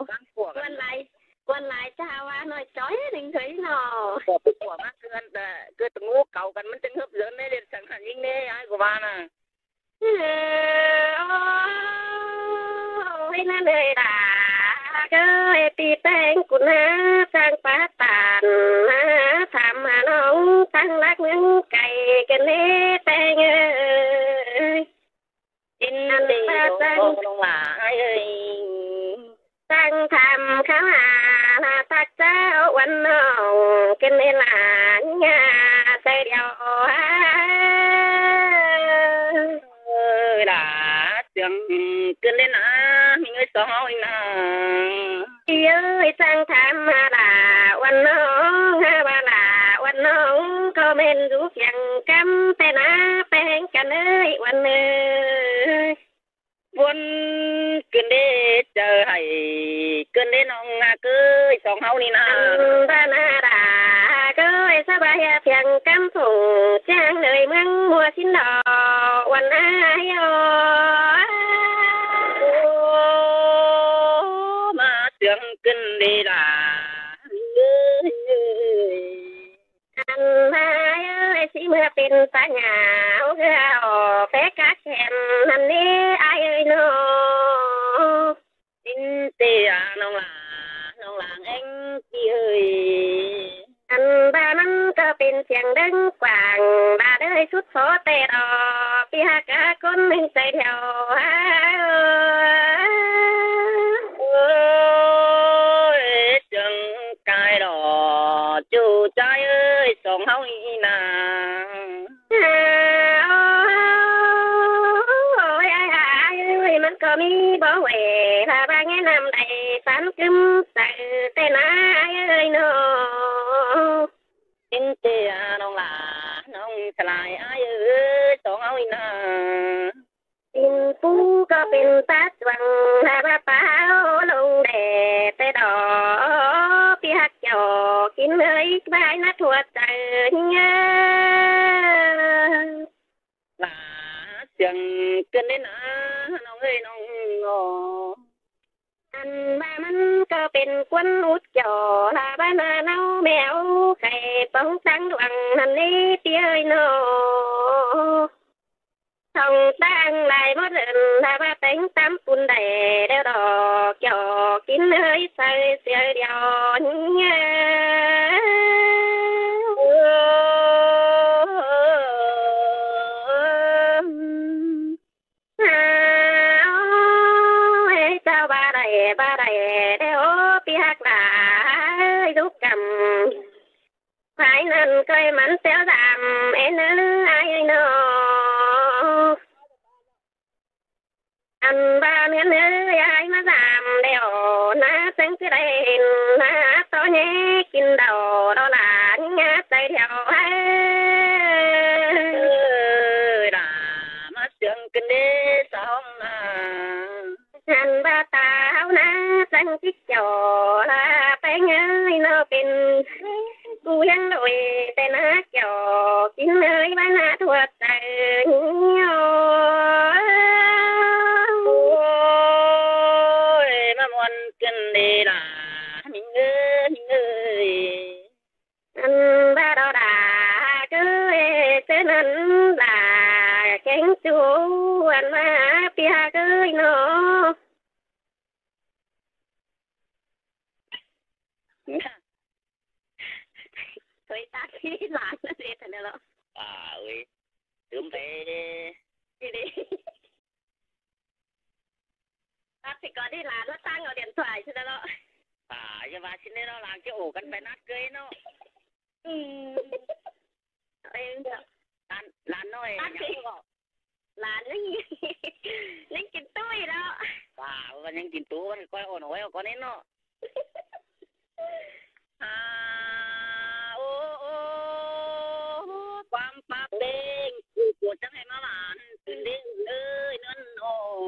Cắng pua căn. Quan lai, quan lai ꞌchạ ꞌva ꞌnọi chói ꞌnịnh thôi ꞌnọ. Pua, pua ꞌmá ꞌcứ ăn, ơ, ꞌcứ ꞌtố ngú cáu căn ꞌmắn chắng hấp dẫn ꞌnê, ꞌliệt chắng hẳn ꞌnhính ꞌnê, ải ꞌcọ ꞌva ꞌnớ. Ơ, ôi, ꞌnặn ơi đả ꞌcọ ơi, pi ꞌpéng ꞌcốn ꞌnhá chắng pá tản, ꞌnhá tham hả ꞌnọng tẳng lắc ꞌmướng cay ꞌcứn đế ꞌpéng ơi. Ăn ꞌva chắng, ꞌnọng lả ải ơi. Chắng tham kháo hả ꞌlạ tắc chảu uôn ꞌnọng ꞌcứn đế lả ꞌnhá ꞌchớ điêu. Ơ, đả siêng ꞌcứn đế ꞌnớ, ꞌmính ơi, song ꞌháu ꞌnị ꞌnớ. Pi ơi, chắng tham hả ꞌlạ uôn ꞌnọng, hả ꞌva lả uôn ꞌnọng ꞌcọ ꞌmen dú phiêng cắm ꞌtẹ ꞌnớ ꞌpéng căn ơi, uôn ơi. Uôn ꞌcứn đế chaư hảy ꞌcứn đế ꞌnọng ꞌnhá ꞌcới, song ꞌháu ꞌnị ꞌnớ. Ăn ꞌva ꞌnhá đả ꞌcới, sa ꞌva hia phiêng cắm phủng chắng đới ꞌmướng ꞌmua sín lo, uôn ải ơi. Ô, ꞌmá siêng ꞌcứn đế đả. Ăn ꞌva ải ơi, sí ꞌmưa pên pá nhả ꞌhụ ꞌcọ ꞌpé cá khen ꞌnặn ꞌnê ải ơi ꞌnọ. Sính ꞌtẹ ꞌnọng lả, ꞌnọng lả ꞌnhính pi ơi. Ăn ꞌva ꞌmắn ꞌcọ pên phiêng đớng quảng, ꞌva đới sút phó ꞌtẹ lo, pi hák cá ꞌcốn ꞌnưng chaư điêu. Ôi, chắng cai lo, ꞌchu ꞌchái ơi, song ꞌháu ꞌnị ꞌnớ. Ôi, ải ải ơi, ꞌmắn ꞌcọ ꞌmí báu huê, ꞌlạ ꞌva nghe ꞌnặm đảy pán ꞌcứm chaư ꞌtẹ ꞌnớ ải ơi ꞌnọ. Sính ꞌtẹ ꞌnọng lả, ꞌnọng sả lai ải ơi, song ꞌháu ꞌnị ꞌnớ. Sính pú ꞌcọ pên pá chuang, ꞌlạ ꞌva pá ꞌhụ ꞌlống đe ꞌtẹ lo, pi hák chảu kin ơi, ꞌvái ꞌnớ thuột chaư ꞌnhá. Lả siêng ꞌcứn đế ꞌnớ, ꞌnọng ơi ꞌnọng ꞌnọ. Ăn ꞌva ꞌmắn ꞌcọ pên ꞌcuốn út chảu, ꞌlạ ꞌva ꞌnớ ꞌnáo meo khay póng táng luông ꞌnặn ꞌnê pi ơi ꞌnọ. Song táng lai ꞌmá ꞌlợn, ꞌlạ ꞌva téng tắm pun đảy đeo đỏ, chảu kin ơi, saư siêu điêu ꞌnhá. Ơ, ơ, ơ. Ơ, ơ, chảu ꞌva đảy, ꞌva đảy đeo Ừm, phải năn coi mắn téo dam, ê nơ, ai ơi nơ. Ăn ba miến ơi, ai mà dam đeo, na seng cứ đây, na to nhé, kin đầu đó là nhá, tay đeo, ai. Ơi, là mà seng cứ đi sao mà. Ăn ba tao na seng cứ kiểu là phải nhớ nó bên. Cú yang lội té na kiểu kín nơi ba na thuột tay nhiều. Ôi, mà muôn cơn đi là mình ơi, mình ơi. Ăn ba đó đã cứ ê, thế nên là kén chú ăn mà pia cứ nó. Thôi ta khi lán nó dễ thật đó. À, ui. Tüm bé. Đi đi. Ta thì có đi lán nó tăng ở điện thoại chứ đó. À, giờ ba xin đi nó làm chứ ổ căn phải nát cưới nó. Ừ. Ê, lán, lán nó ê, nát cưới. Lán nó nhỉ? Nó chín tuổi đó. Wow, con những chín tuổi, con coi ổn ổn, con ấy nó. À, ô, ô, quang pap đen, cô, cô chẳng hay mà lán, cứ đen ơi, nó nổ.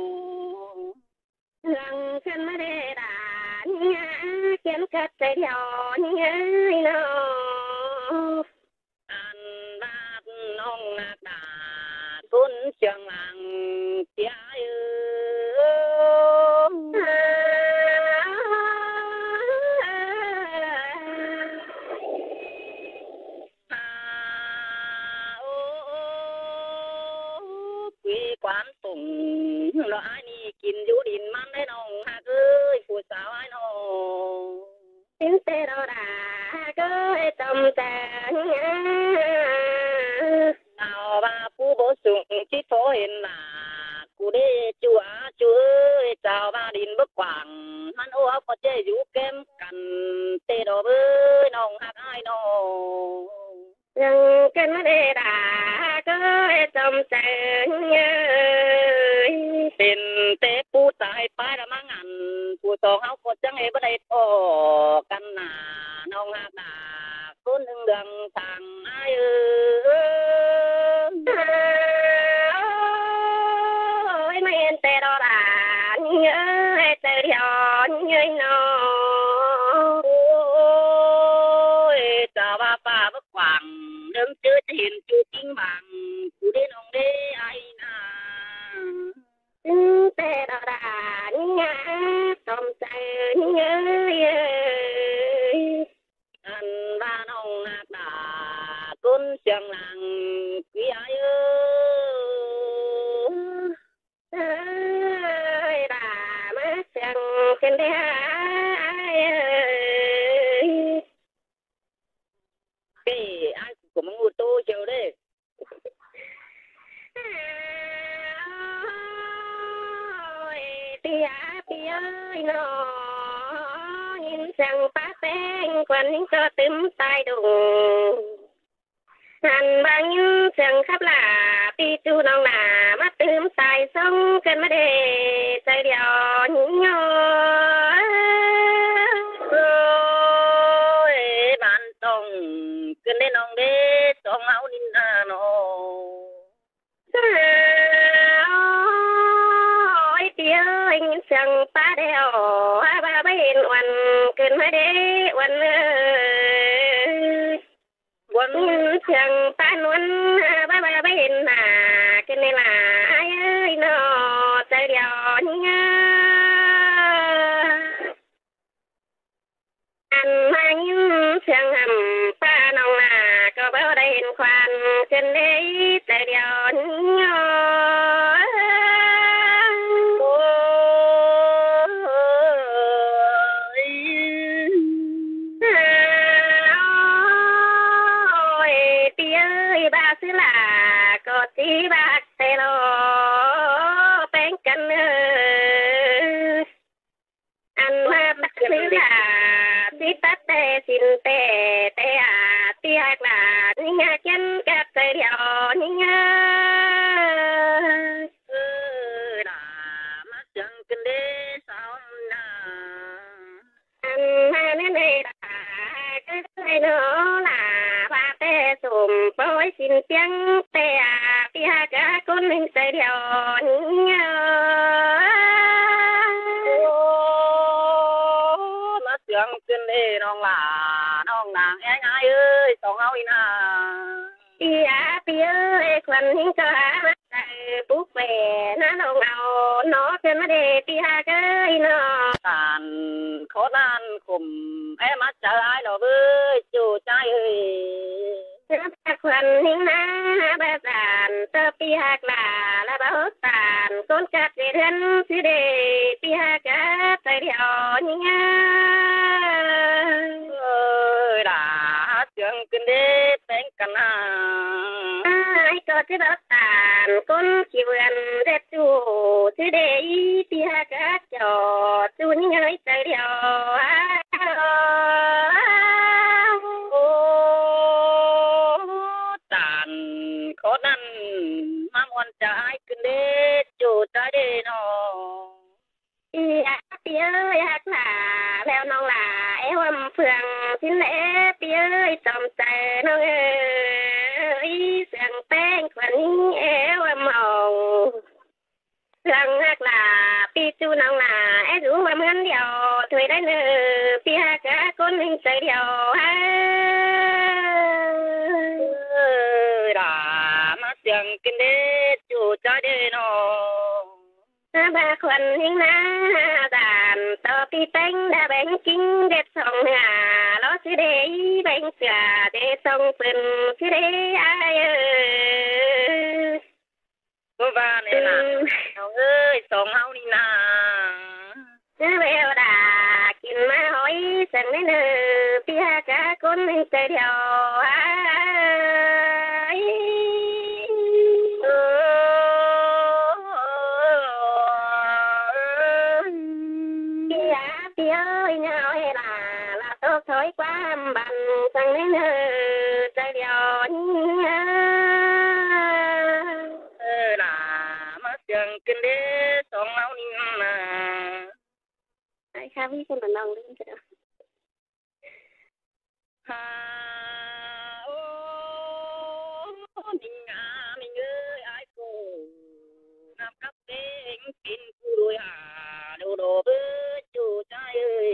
Lăng chân mà đê đà, nhá, chân cắt tay đèo, nhá, nó. Ăn bác nông ngạc đà, cún trường làng tia ư. À, ô, ô, quê quán tùng, nó ai ni kín dú đin mắn đấy nông hạc ơi, phú sáo ai nông. Tín tê đó đã hạc ơi, tâm tê nhá. Nào ba phú bố sung, chít phó hên là, cú đê chùa, chùa ơi, chào ba đin bức quảng, mắn ô áo có chê dú kem cắn, tê đó bơi nông hạc ai nông. Lăng chân mà đê đà hạc ơi, tâm tê nhá. Pên té pú tai pái đa măng ăn, pú tông háo có chăng ê bá đáy thọ căn nà, nông hạc đà, cún hưng đường thẳng ai ư. Ôi, mà yên tê đó đà, nhớ, tê đi hò, nhớ nó. Ôi, chào ba ba bá quảng, nướng chứa chén chú kính bằng, chú đến ông đế ai nà. Ư, tê đó đà, nhá, tôm tê, nhớ, nhớ. Ăn ba nông hạc đà, cún siang làng, quý ai ơi. Ơi, đà, má siang, kên đế, ai ơi. Kê, ai cũng có mong ngủ tô chiều đấy. Ôi, pía, pía ơi, nó nhìn sang pá peng, quan ninh cho tứm tai đùng. Hẳn ba nhìn sang khắp lạ, pi chu nong nà, mắt tứm tai sông, cơn mắt đê, sai đèo, nhìn nhau. Ôi, bạn tông, cơn đê nong đê, sông áo ninh hà nội. Ôi, pía ơi, nhìn sang pá đeo, à, ba, ba, yên uan, cơn má đê, uan ơi. Uan. Nhìn sang pá nuan, à, ba, ba, ba, yên nà, cơn này là, ai ơi, nó, sai đèo, nhá. Ăn mà nhìn sang hẳn pá nong nà, có bao đáy hên khoan, chân đế, sai đèo, nhá. Ôi, ôi, pía ơi, ba xứ lạ, có tí bác tê lô, peng căn ơi. Ăn mà bác xứ lạ, tí Cắp té sính té, té a, ꞌpi ꞌhặc lả, ꞌnhính a ꞌchăn cắp chaư điêu ꞌnhính a. Ơ, lả ꞌmá siêng ꞌcứn đé sáo na. Ăn ꞌmá ꞌnớ ꞌnị lả, ꞌcứ ꞌnị ꞌnớ lả, ꞌva té sôm pôi sính piêng té a, ꞌpi ꞌhặc a ꞌcốn ꞌnhính chaư điêu ꞌnhính a. Ơ, ꞌmá siêng ꞌcứn đé ꞌnọng lả, ꞌnọng ꞌnáng ꞌhéng ải ơi, song ꞌháu ꞌnị na. ꞌPi a, ꞌpi ơi, khuôn ꞌnhính ꞌcọ a, ꞌmá chaư púk pé ꞌná ꞌnọng au, nó ꞌcứn ꞌmá đé ꞌpi ꞌhặc ơi ꞌnọ. Tản khót ꞌnặn khủm é ꞌmá chaư ải lo ꞌvới, ꞌchu ꞌchái ơi. Khuôn ꞌnhính ꞌná báu tản ꞌtớ ꞌpi ꞌhặc lả, lả báu tản ꞌcốn cắp ꞌdệt ꞌhướn ꞌsứ đé, ꞌpi ꞌhặc a chaư điêu ꞌnhính a. Ơ, lả siêng ꞌcứn đé ꞌpéng căn a. Ải ꞌcọ ꞌchí báu tản ꞌcốn ꞌchí vươn ꞌdệt ꞌchu ꞌsứ đé, ꞌpi ꞌhặc a ꞌchọ ꞌchu ꞌnhính ơi chaư điêu a. Ơ, tản khót ꞌnặn ꞌmá ꞌmuôn chaư ải ꞌcứn đé, ꞌchu ꞌchái đé ꞌnọ. ꞌPi a, ꞌpi ơi, ꞌhặc lả, ꞌlẹo ꞌnọng lả é ꞌhuôm phương sính é, ꞌpi ơi, tỏm chaư ꞌnọng ơi, siêng ꞌpéng khuôn ꞌnhính é ꞌhuôm ꞌhọng. Siêng ꞌhặc lả, ꞌpi ꞌchu ꞌnọng lả é dú ꞌhuôm ꞌhướn điêu thôi đảy ꞌnớ, ꞌpi ꞌhặc a ꞌcốn ꞌnhính chaư điêu a. Ơ, lả ꞌmá siêng ꞌcứn đé, ꞌchu ꞌchái đé ꞌnọ. Báu khuôn ꞌnhính ꞌná, dản ꞌtó ꞌpi ꞌpéng đa béng ꞌkính ꞌdệt song ꞌnhá, lo ꞌsứ đé béng sửa đé song pưn ꞌsứ đé ải ơi. Báu ꞌva ꞌnị lả, ꞌnọng ơi, song ꞌháu ꞌnị na. ꞌLẹo đa kin ꞌmá ꞌhọi săng ꞌnị ꞌnớ, ꞌpi ꞌhặc a ꞌcốn ꞌnhính chaư điêu a. ꞌPi a, ꞌpi ơi, ꞌnhá ꞌhọi lả, lả tốc thói ꞌquám bản săng ꞌnị ꞌnớ, chaư điêu ꞌnhính a. Ơ, lả ꞌmá siêng ꞌcứn đé song ꞌháu ꞌnị na. Ải khá ví ꞌcọ ꞌnọng ꞌlứm ꞌchớ. Ha, ô, ꞌnhính a, ꞌnhính ơi, ải ꞌcọ ꞌnặp cắp ꞌpéng kin ꞌcứ đuổi hả, đô đô báu ꞌchu ꞌchái ơi.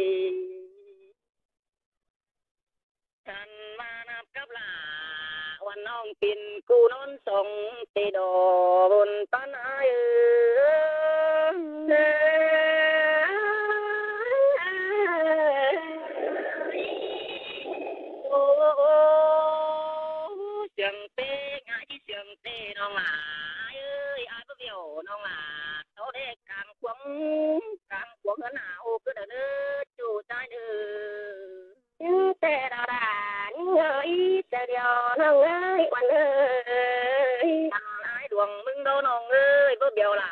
Căn ꞌmá ꞌnặp cắp lả, ꞌvắn ꞌnọng pên ꞌcứ ꞌnón song ꞌtẹ đo bôn ꞌpắn ải ơi. Ô, ô, ô, siêng ꞌpéng ải, siêng ꞌtẹ ꞌnọng lả ải ơi, ải báu bẻo ꞌnọng lả, ꞌtó đé cang cuông, cang cuông ꞌhướn hả, ô, ꞌcứ đaư ꞌnớ, ꞌchu ꞌchái ꞌnớ. ꞌNhính ꞌtẹ đo đa, ꞌnhính ơi, chaư điêu ꞌnọng ơi, ꞌvắn ơi. Ăn ải đuông ꞌmứng đo ꞌnọng ơi, báu bẻo lả,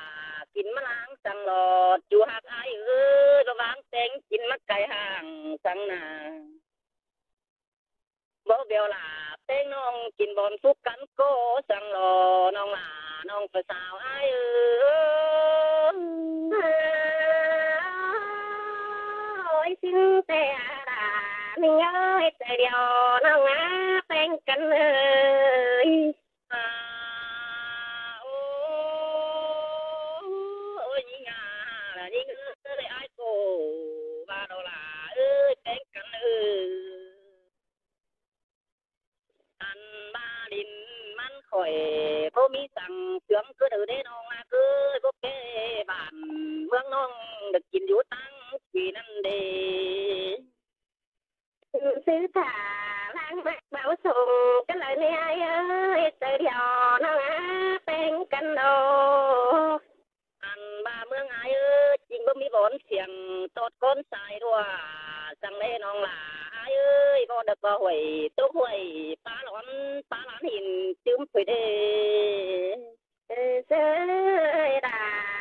kin ꞌmá ꞌláng săng lo, ꞌchu ꞌhặc ải ơi, báu ꞌváng ꞌtếng kin ꞌmá cai hang săng na. Báu bẻo lả, ꞌtếng ꞌnọng kin bón phúc căn ꞌcọ săng lo, ꞌnọng lả, ꞌnọng pha sáo ải ơi. Ôi, sính ꞌtẹ a đa, ꞌnhính ơi, chaư điêu ꞌnọng a, ꞌpéng căn ơi. À, ô, ôi, ꞌnhính à, ꞌnhính ơi, ải ꞌcọ ꞌva đo lả ơi, ꞌpéng căn ơi. Ăn ꞌva đin ꞌmắn khỏi báu ꞌmí săng sương ꞌcứ đaư đé ꞌnọng ꞌnạ ơi, báu pé bản ꞌmướng ꞌnọng đảy kin dú ꞌtáng ꞌquí ꞌnặn đé. Sư thả lang ꞌmặc báu sung ꞌcứ đaư ꞌnị ải ơi, chaư điêu ꞌnọng a, ꞌpéng căn đo. Ăn ꞌva ꞌmướng ải ơi, ꞌchí báu ꞌmí bón siêng tót ꞌcốn sai ꞌlẹo, săng ꞌlé ꞌnọng lả ải ơi, báu đaư báu huối, tốc huối, pá lón, pá lán hin, ꞌchứm phui đé. Ơ, sư ơi, đa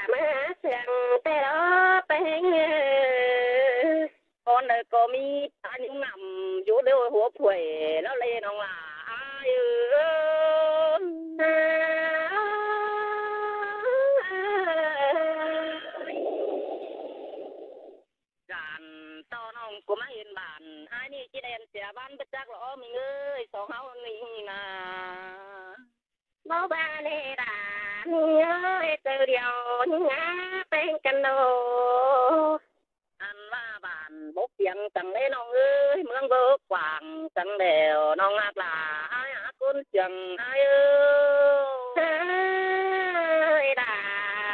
ꞌmá siêng ꞌtẹ đo ꞌpéng ơi. Ơ, Ăn đaư ꞌcọ ꞌmí ta ꞌnhắng ꞌnặm dú ꞌlẹo hua phuôi ꞌlẹo ꞌlế ꞌnọng lả ai ơi. Dản ꞌto ꞌnọng ꞌcọ ꞌmá hên bản ai ꞌnị ꞌchí đen sia bản báu chắc lo ꞌmí ꞌngới song ꞌháu ꞌnị ꞌna. Báu ꞌva ꞌlế đa ꞌmí ꞌngới ꞌtứ điêu ꞌnhắng ꞌpéng căn ꞌnô. Ăn ꞌva bản bốc piêng chắng ꞌlế ꞌnọng ơi, ꞌmướng bốc quảng chắng đẻo ꞌnọng ꞌhặc lả ai ꞌhặc ꞌcốn siêng ai ơi. Ơi đa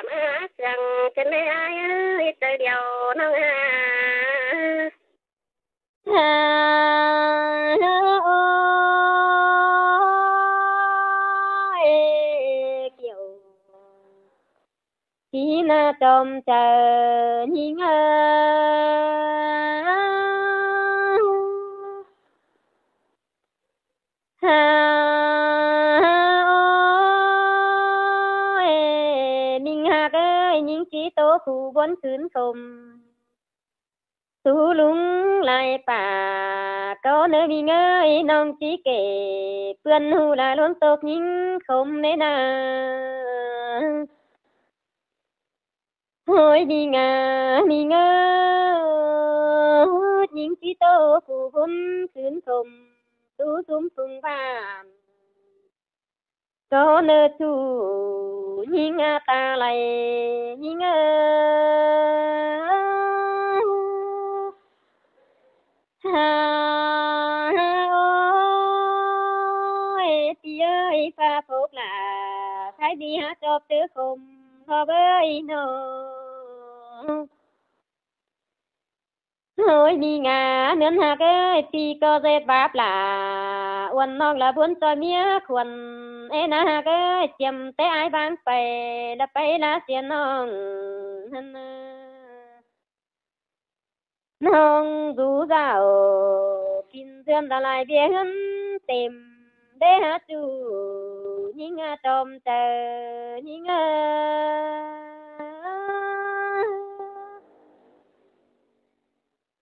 ꞌmá siêng căn ꞌlế ai ơi, ꞌtứ điêu ꞌnọng ꞌhặc. Ôi, kiêu. Tí ꞌna chom chaư ꞌnhính ơi. Ha, ôi, ꞌminh ꞌhặc ơi, ꞌnhính ꞌchí ꞌtố khu bón khửn khôm. Sú lung lai pả, ꞌcọ ꞌnớ ꞌminh ơi, ꞌnọng ꞌchí kể, ꞌpươn ꞌhụ lai ꞌluống tốc ꞌnhính khôm ꞌnê ꞌna. Ôi, ꞌminh à, ꞌminh ơi, ꞌnhính ꞌchí ꞌtố khu bón khửn khôm, sú sum sung bản. ꞌCọ ꞌnớ ꞌchu ꞌnhính ꞌta lai ꞌnhính ơi. Ha, ôi, pi ơi, pha phốc lả, thái đi há chọp tứ khôm, họp ơi nó. Ôi, ꞌminh à, ꞌnớn ꞌhặc ơi, pi ꞌcọ ꞌdệt báp lả, uôn ꞌnọng lả bón ꞌchoi ꞌmía khuôn, ê ꞌna ꞌhặc ơi, chiêm té ai báng pay, lả pay lả sia ꞌnọng. ꞌNọng dú dảo, kin dươn lả lai ꞌviạk ꞌhướn têm, đé há ꞌchu ꞌnhính ꞌhặc chom chaư ꞌnhính ơi.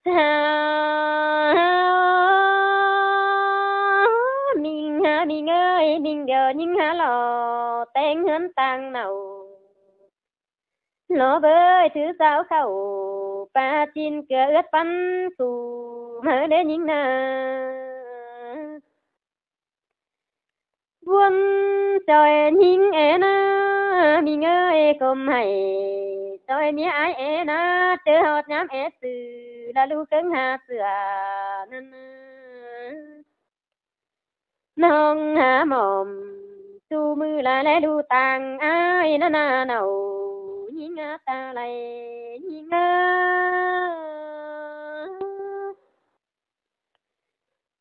Ha, ꞌminh ha, ꞌminh ơi, ꞌminh điêu ꞌnhính ha lo, ꞌtếng ꞌhướn ꞌtáng nảu. Lo bới thứ dáo khảu, pa chin ꞌcứa ướt pắn su, máư đế ꞌnhính ꞌna. Buôn ꞌchoi ꞌnhính é ꞌna, ꞌminh ơi, khôm hảy, ꞌchoi ꞌmía ai é ꞌna, ꞌchớ ꞌhọt ꞌnhám é sư, lả ꞌlu ꞌkhớng ha sửa ꞌnặn. ꞌNọng há mỏm, ꞌchu ꞌmự lai ꞌlé ꞌlu ꞌtáng ai ꞌna ꞌna nảu, ꞌnhính ꞌta lai, ꞌnhính ơ.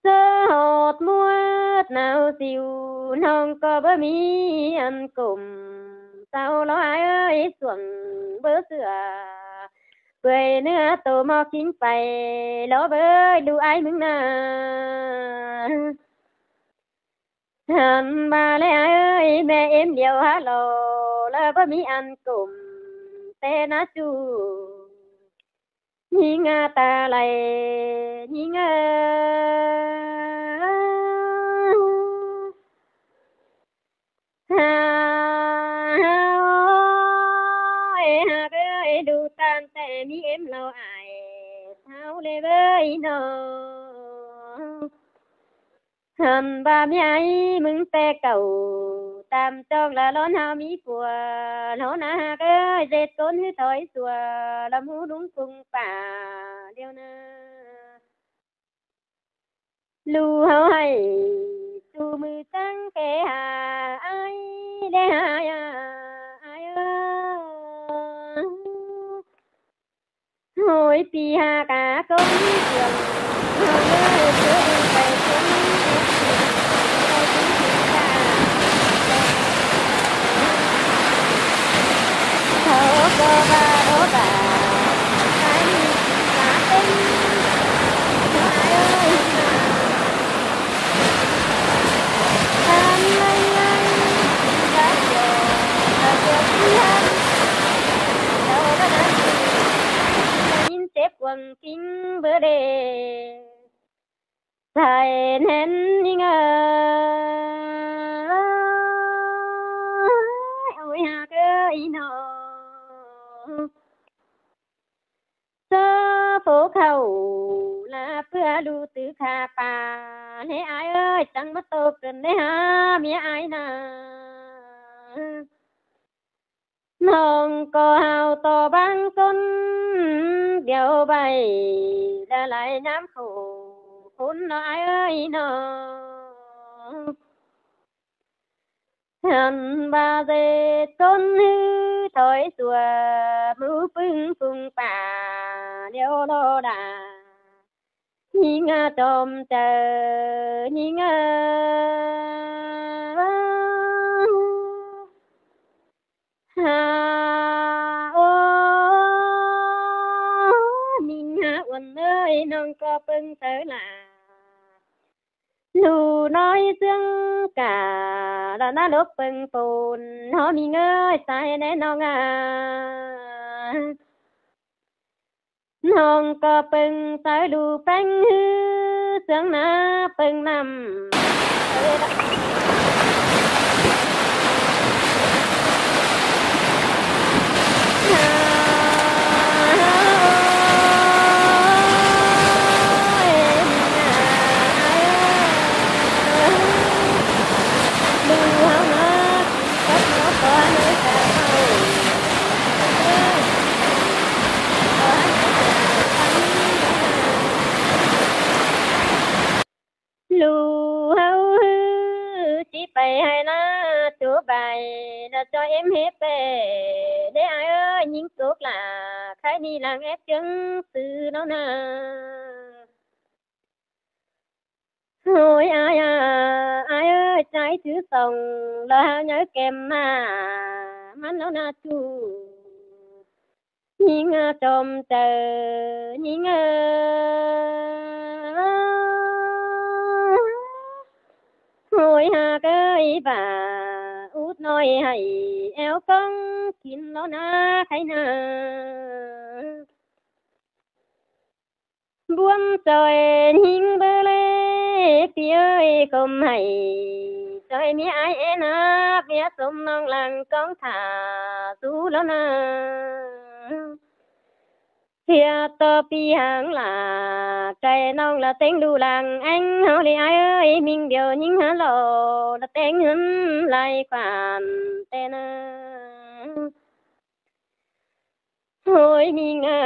ꞌChớ ꞌhọt muốt nao siu, ꞌnọng ꞌcọ báu ꞌmí ăn cốm, sau lo ai ơi, suông báu sửa, pưi ꞌnưa tô ꞌmo ꞌkhính pay, lo bới ꞌlu ai ꞌmứng ꞌna. Hăn ꞌva ꞌlé ai ơi, ꞌme ꞌếm điêu há lo, lả báu ꞌmí ăn cốm, té ꞌna ꞌchu ꞌnhính ꞌta lai, ꞌnhính ơ. Ha, ha, ôi, ꞌhặc ơi, ꞌlu ꞌtan té ꞌmí ꞌếm lo ai, sau lê bới nó. Hăn ꞌva ꞌmí ai ꞌmứng té cảu, tam ꞌchong lả lón ꞌhao ꞌmí pua, lo ꞌna ꞌhặc ơi, ꞌdệt ꞌcốn ꞌhứ thói sua, lả ꞌmú ꞌlung cung pả điêu ꞌna. ꞌLu ꞌháu hảy, ꞌchu ꞌmự chắng ké ha ai, đé ha ya ai ơ. Ôi, pi ha cá cốm cuông, ꞌhọt ꞌlới ꞌchớ ư pay cuông, ép cuông, ꞌchoi cuông cuông ta. Thảo ꞌcọ ꞌva ꞌlố bả, ai ꞌmí cá têng, ai ơi, ăn lai lai, cá cuông, cá cuông, ăn. Thảo ꞌva ăn, ăn ꞌchếp cuông. ꞌcóng king bơ đê sai ꞌnén ꞌnhính ơi. Ôi hák ơi ꞌnọng, ꞌsớ phố khảu ꞌlạ ꞌpưa ꞌlụk tứ khả pá ꞌlế ải ơi, chắng ꞌmá tô cơn ꞌlế hák ꞌmía ải ꞌnạ. ꞌNọng ꞌcọ hảư ꞌto bang ꞌcốn điêu ꞌvạy, ꞌlạ lai ꞌnhám khổ khốn ꞌnọ ải ơi ꞌnọng. Hẳn ꞌva ꞌdệt ꞌcốn ꞌhứ thói sua ꞌmứ ꞌpứng phung pả điêu ꞌló đa. ꞌNhính ꞌa chom chaư, ꞌnhính ꞌa ha ô, ꞌnhính ꞌa uôn ơi, ꞌnọng ꞌcọ ꞌpơng chaư ꞌlạ. ꞌLụk ꞌnọi ꞌsướng cả ꞌlạ ꞌná lốc ꞌpơng phôn, ꞌhó ꞌmí ꞌngới sai ꞌnẹ ꞌnọng ꞌa. ꞌNọng ꞌcọ ꞌpơng chaư ꞌlụk ꞌpéng ꞌhứ ꞌsướng ꞌná ꞌpơng ꞌnặm. ꞌLụk ꞌháu ꞌhứ ꞌchí pay ꞌhại ꞌná, ꞌchua pay ꞌlạ ꞌchoi ꞌếm hế pê, ꞌlế ải ơi, ꞌnhính sốp ꞌlạ, khay ꞌmí lăng ép ꞌchương sư ꞌnọng ꞌnạ. Ôi ải ải ơi, ꞌchái chứ song ꞌlạ hảư nháư kem ꞌmá, ꞌmắn ꞌló ꞌná ꞌchu. ꞌNhính ꞌa chom chaư, ꞌnhính ơ. Ôi hák ơi, ꞌva út ꞌnọi hảư éo ꞌcóng kin ꞌló ꞌná khay ꞌnạ. Buôm ꞌchoi ꞌnhính bơ ꞌlế ꞌpi ơi, khôm hảư ꞌchoi ꞌmía ải é ꞌnạp, ꞌmía sôm ꞌnọng lăng ꞌcóng thả sú ꞌló ꞌnạ. ꞌTưa ꞌto ꞌpi háng ꞌlạ, cai ꞌnọng ꞌlạ ꞌtếng ꞌlụk lăng ꞌéng ꞌháu ꞌlế ải ơi, ꞌminh điêu ꞌnhính hák ꞌló ꞌlạ ꞌtếng ꞌhướn lai khoản ꞌtẹ ꞌnạ. Ôi ꞌminh ơ,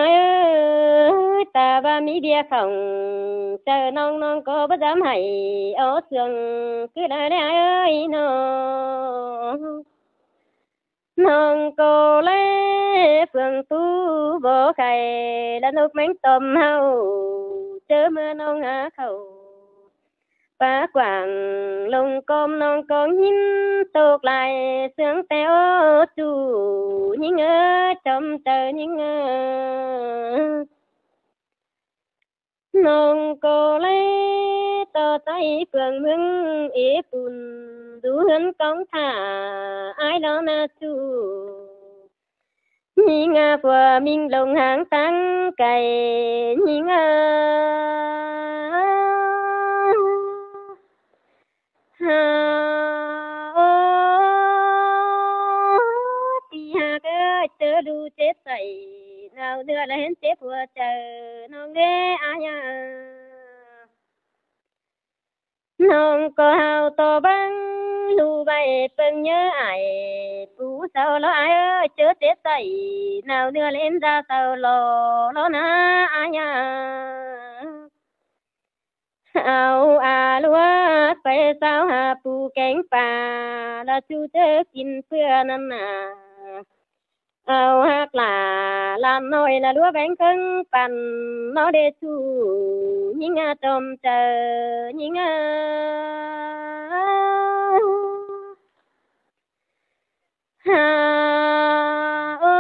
ải ơi, ta ꞌva ꞌmí ꞌviạk khong chaư ꞌnọng, ꞌnọng ꞌcọ báu dám hảư ók sương cứ lai ꞌlế ải ơi ꞌnọ. ꞌNọng ꞌcọ ꞌlế phương tu báu khay ꞌlạ ꞌnộc ꞌmếng tôm ꞌháu, ꞌchớ ꞌmưa ꞌnọng hák khảu pá quảng lông ꞌcóm, ꞌnọng ꞌcọ ꞌnghín tốc lai ꞌsướng ꞌtẹ ꞌchu. ꞌNhính ơ, chom chaư ꞌnhính ơ. ꞌNọng ꞌcọ ꞌlế ꞌto ꞌchái phương ꞌmướng ế pun, dú ꞌhướn ꞌcóng thả ải ꞌló ꞌnạ ꞌchu. ꞌNhính ơ, phua ꞌminh lông háng táng cay, ꞌnhính ơ. Ha ô, ꞌpi hák ơi, ꞌchớ ꞌlụk chết sảy, nao ꞌnưa ꞌlạ hên chết phua chaư ꞌnọng ꞌlế ải ꞌnạ. ꞌNọng ꞌcọ hảư ꞌto bang ꞌlụk ꞌvạy ꞌpơng nhớ ải, pú sau ꞌló ải ơi, ꞌchớ chết sảy, nao ꞌnưa ꞌlạ hên da sau lo ꞌló ꞌnạ ải ꞌnạ. Au a ꞌlúa pay sau ha pú kéng pa, ꞌlạ ꞌchu ꞌchớ kin ꞌpưa ꞌnặn ꞌnạ. Au hák ꞌlạ ꞌlạ ꞌnọi ꞌlạ ꞌlúa béng ꞌkhớng păn ꞌnọ đê ꞌchu. ꞌNhính ơ, chom chaư ꞌnhính ơ. Ha ô,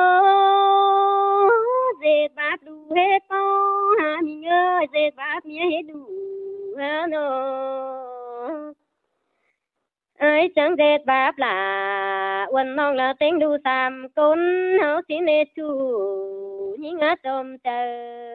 ꞌdệt báp ꞌlụk hế ꞌpo, ha ꞌminh ơi, ꞌdệt báp ꞌmía hế ꞌlụk ha ꞌnọ. Ải chắng ꞌdệt báp ꞌlạ, uôn ꞌnọng ꞌlạ ꞌtếng ꞌlụk sam ꞌcốn ꞌháu ꞌsịn ê ꞌchu. ꞌnhính ꞌtôm taư.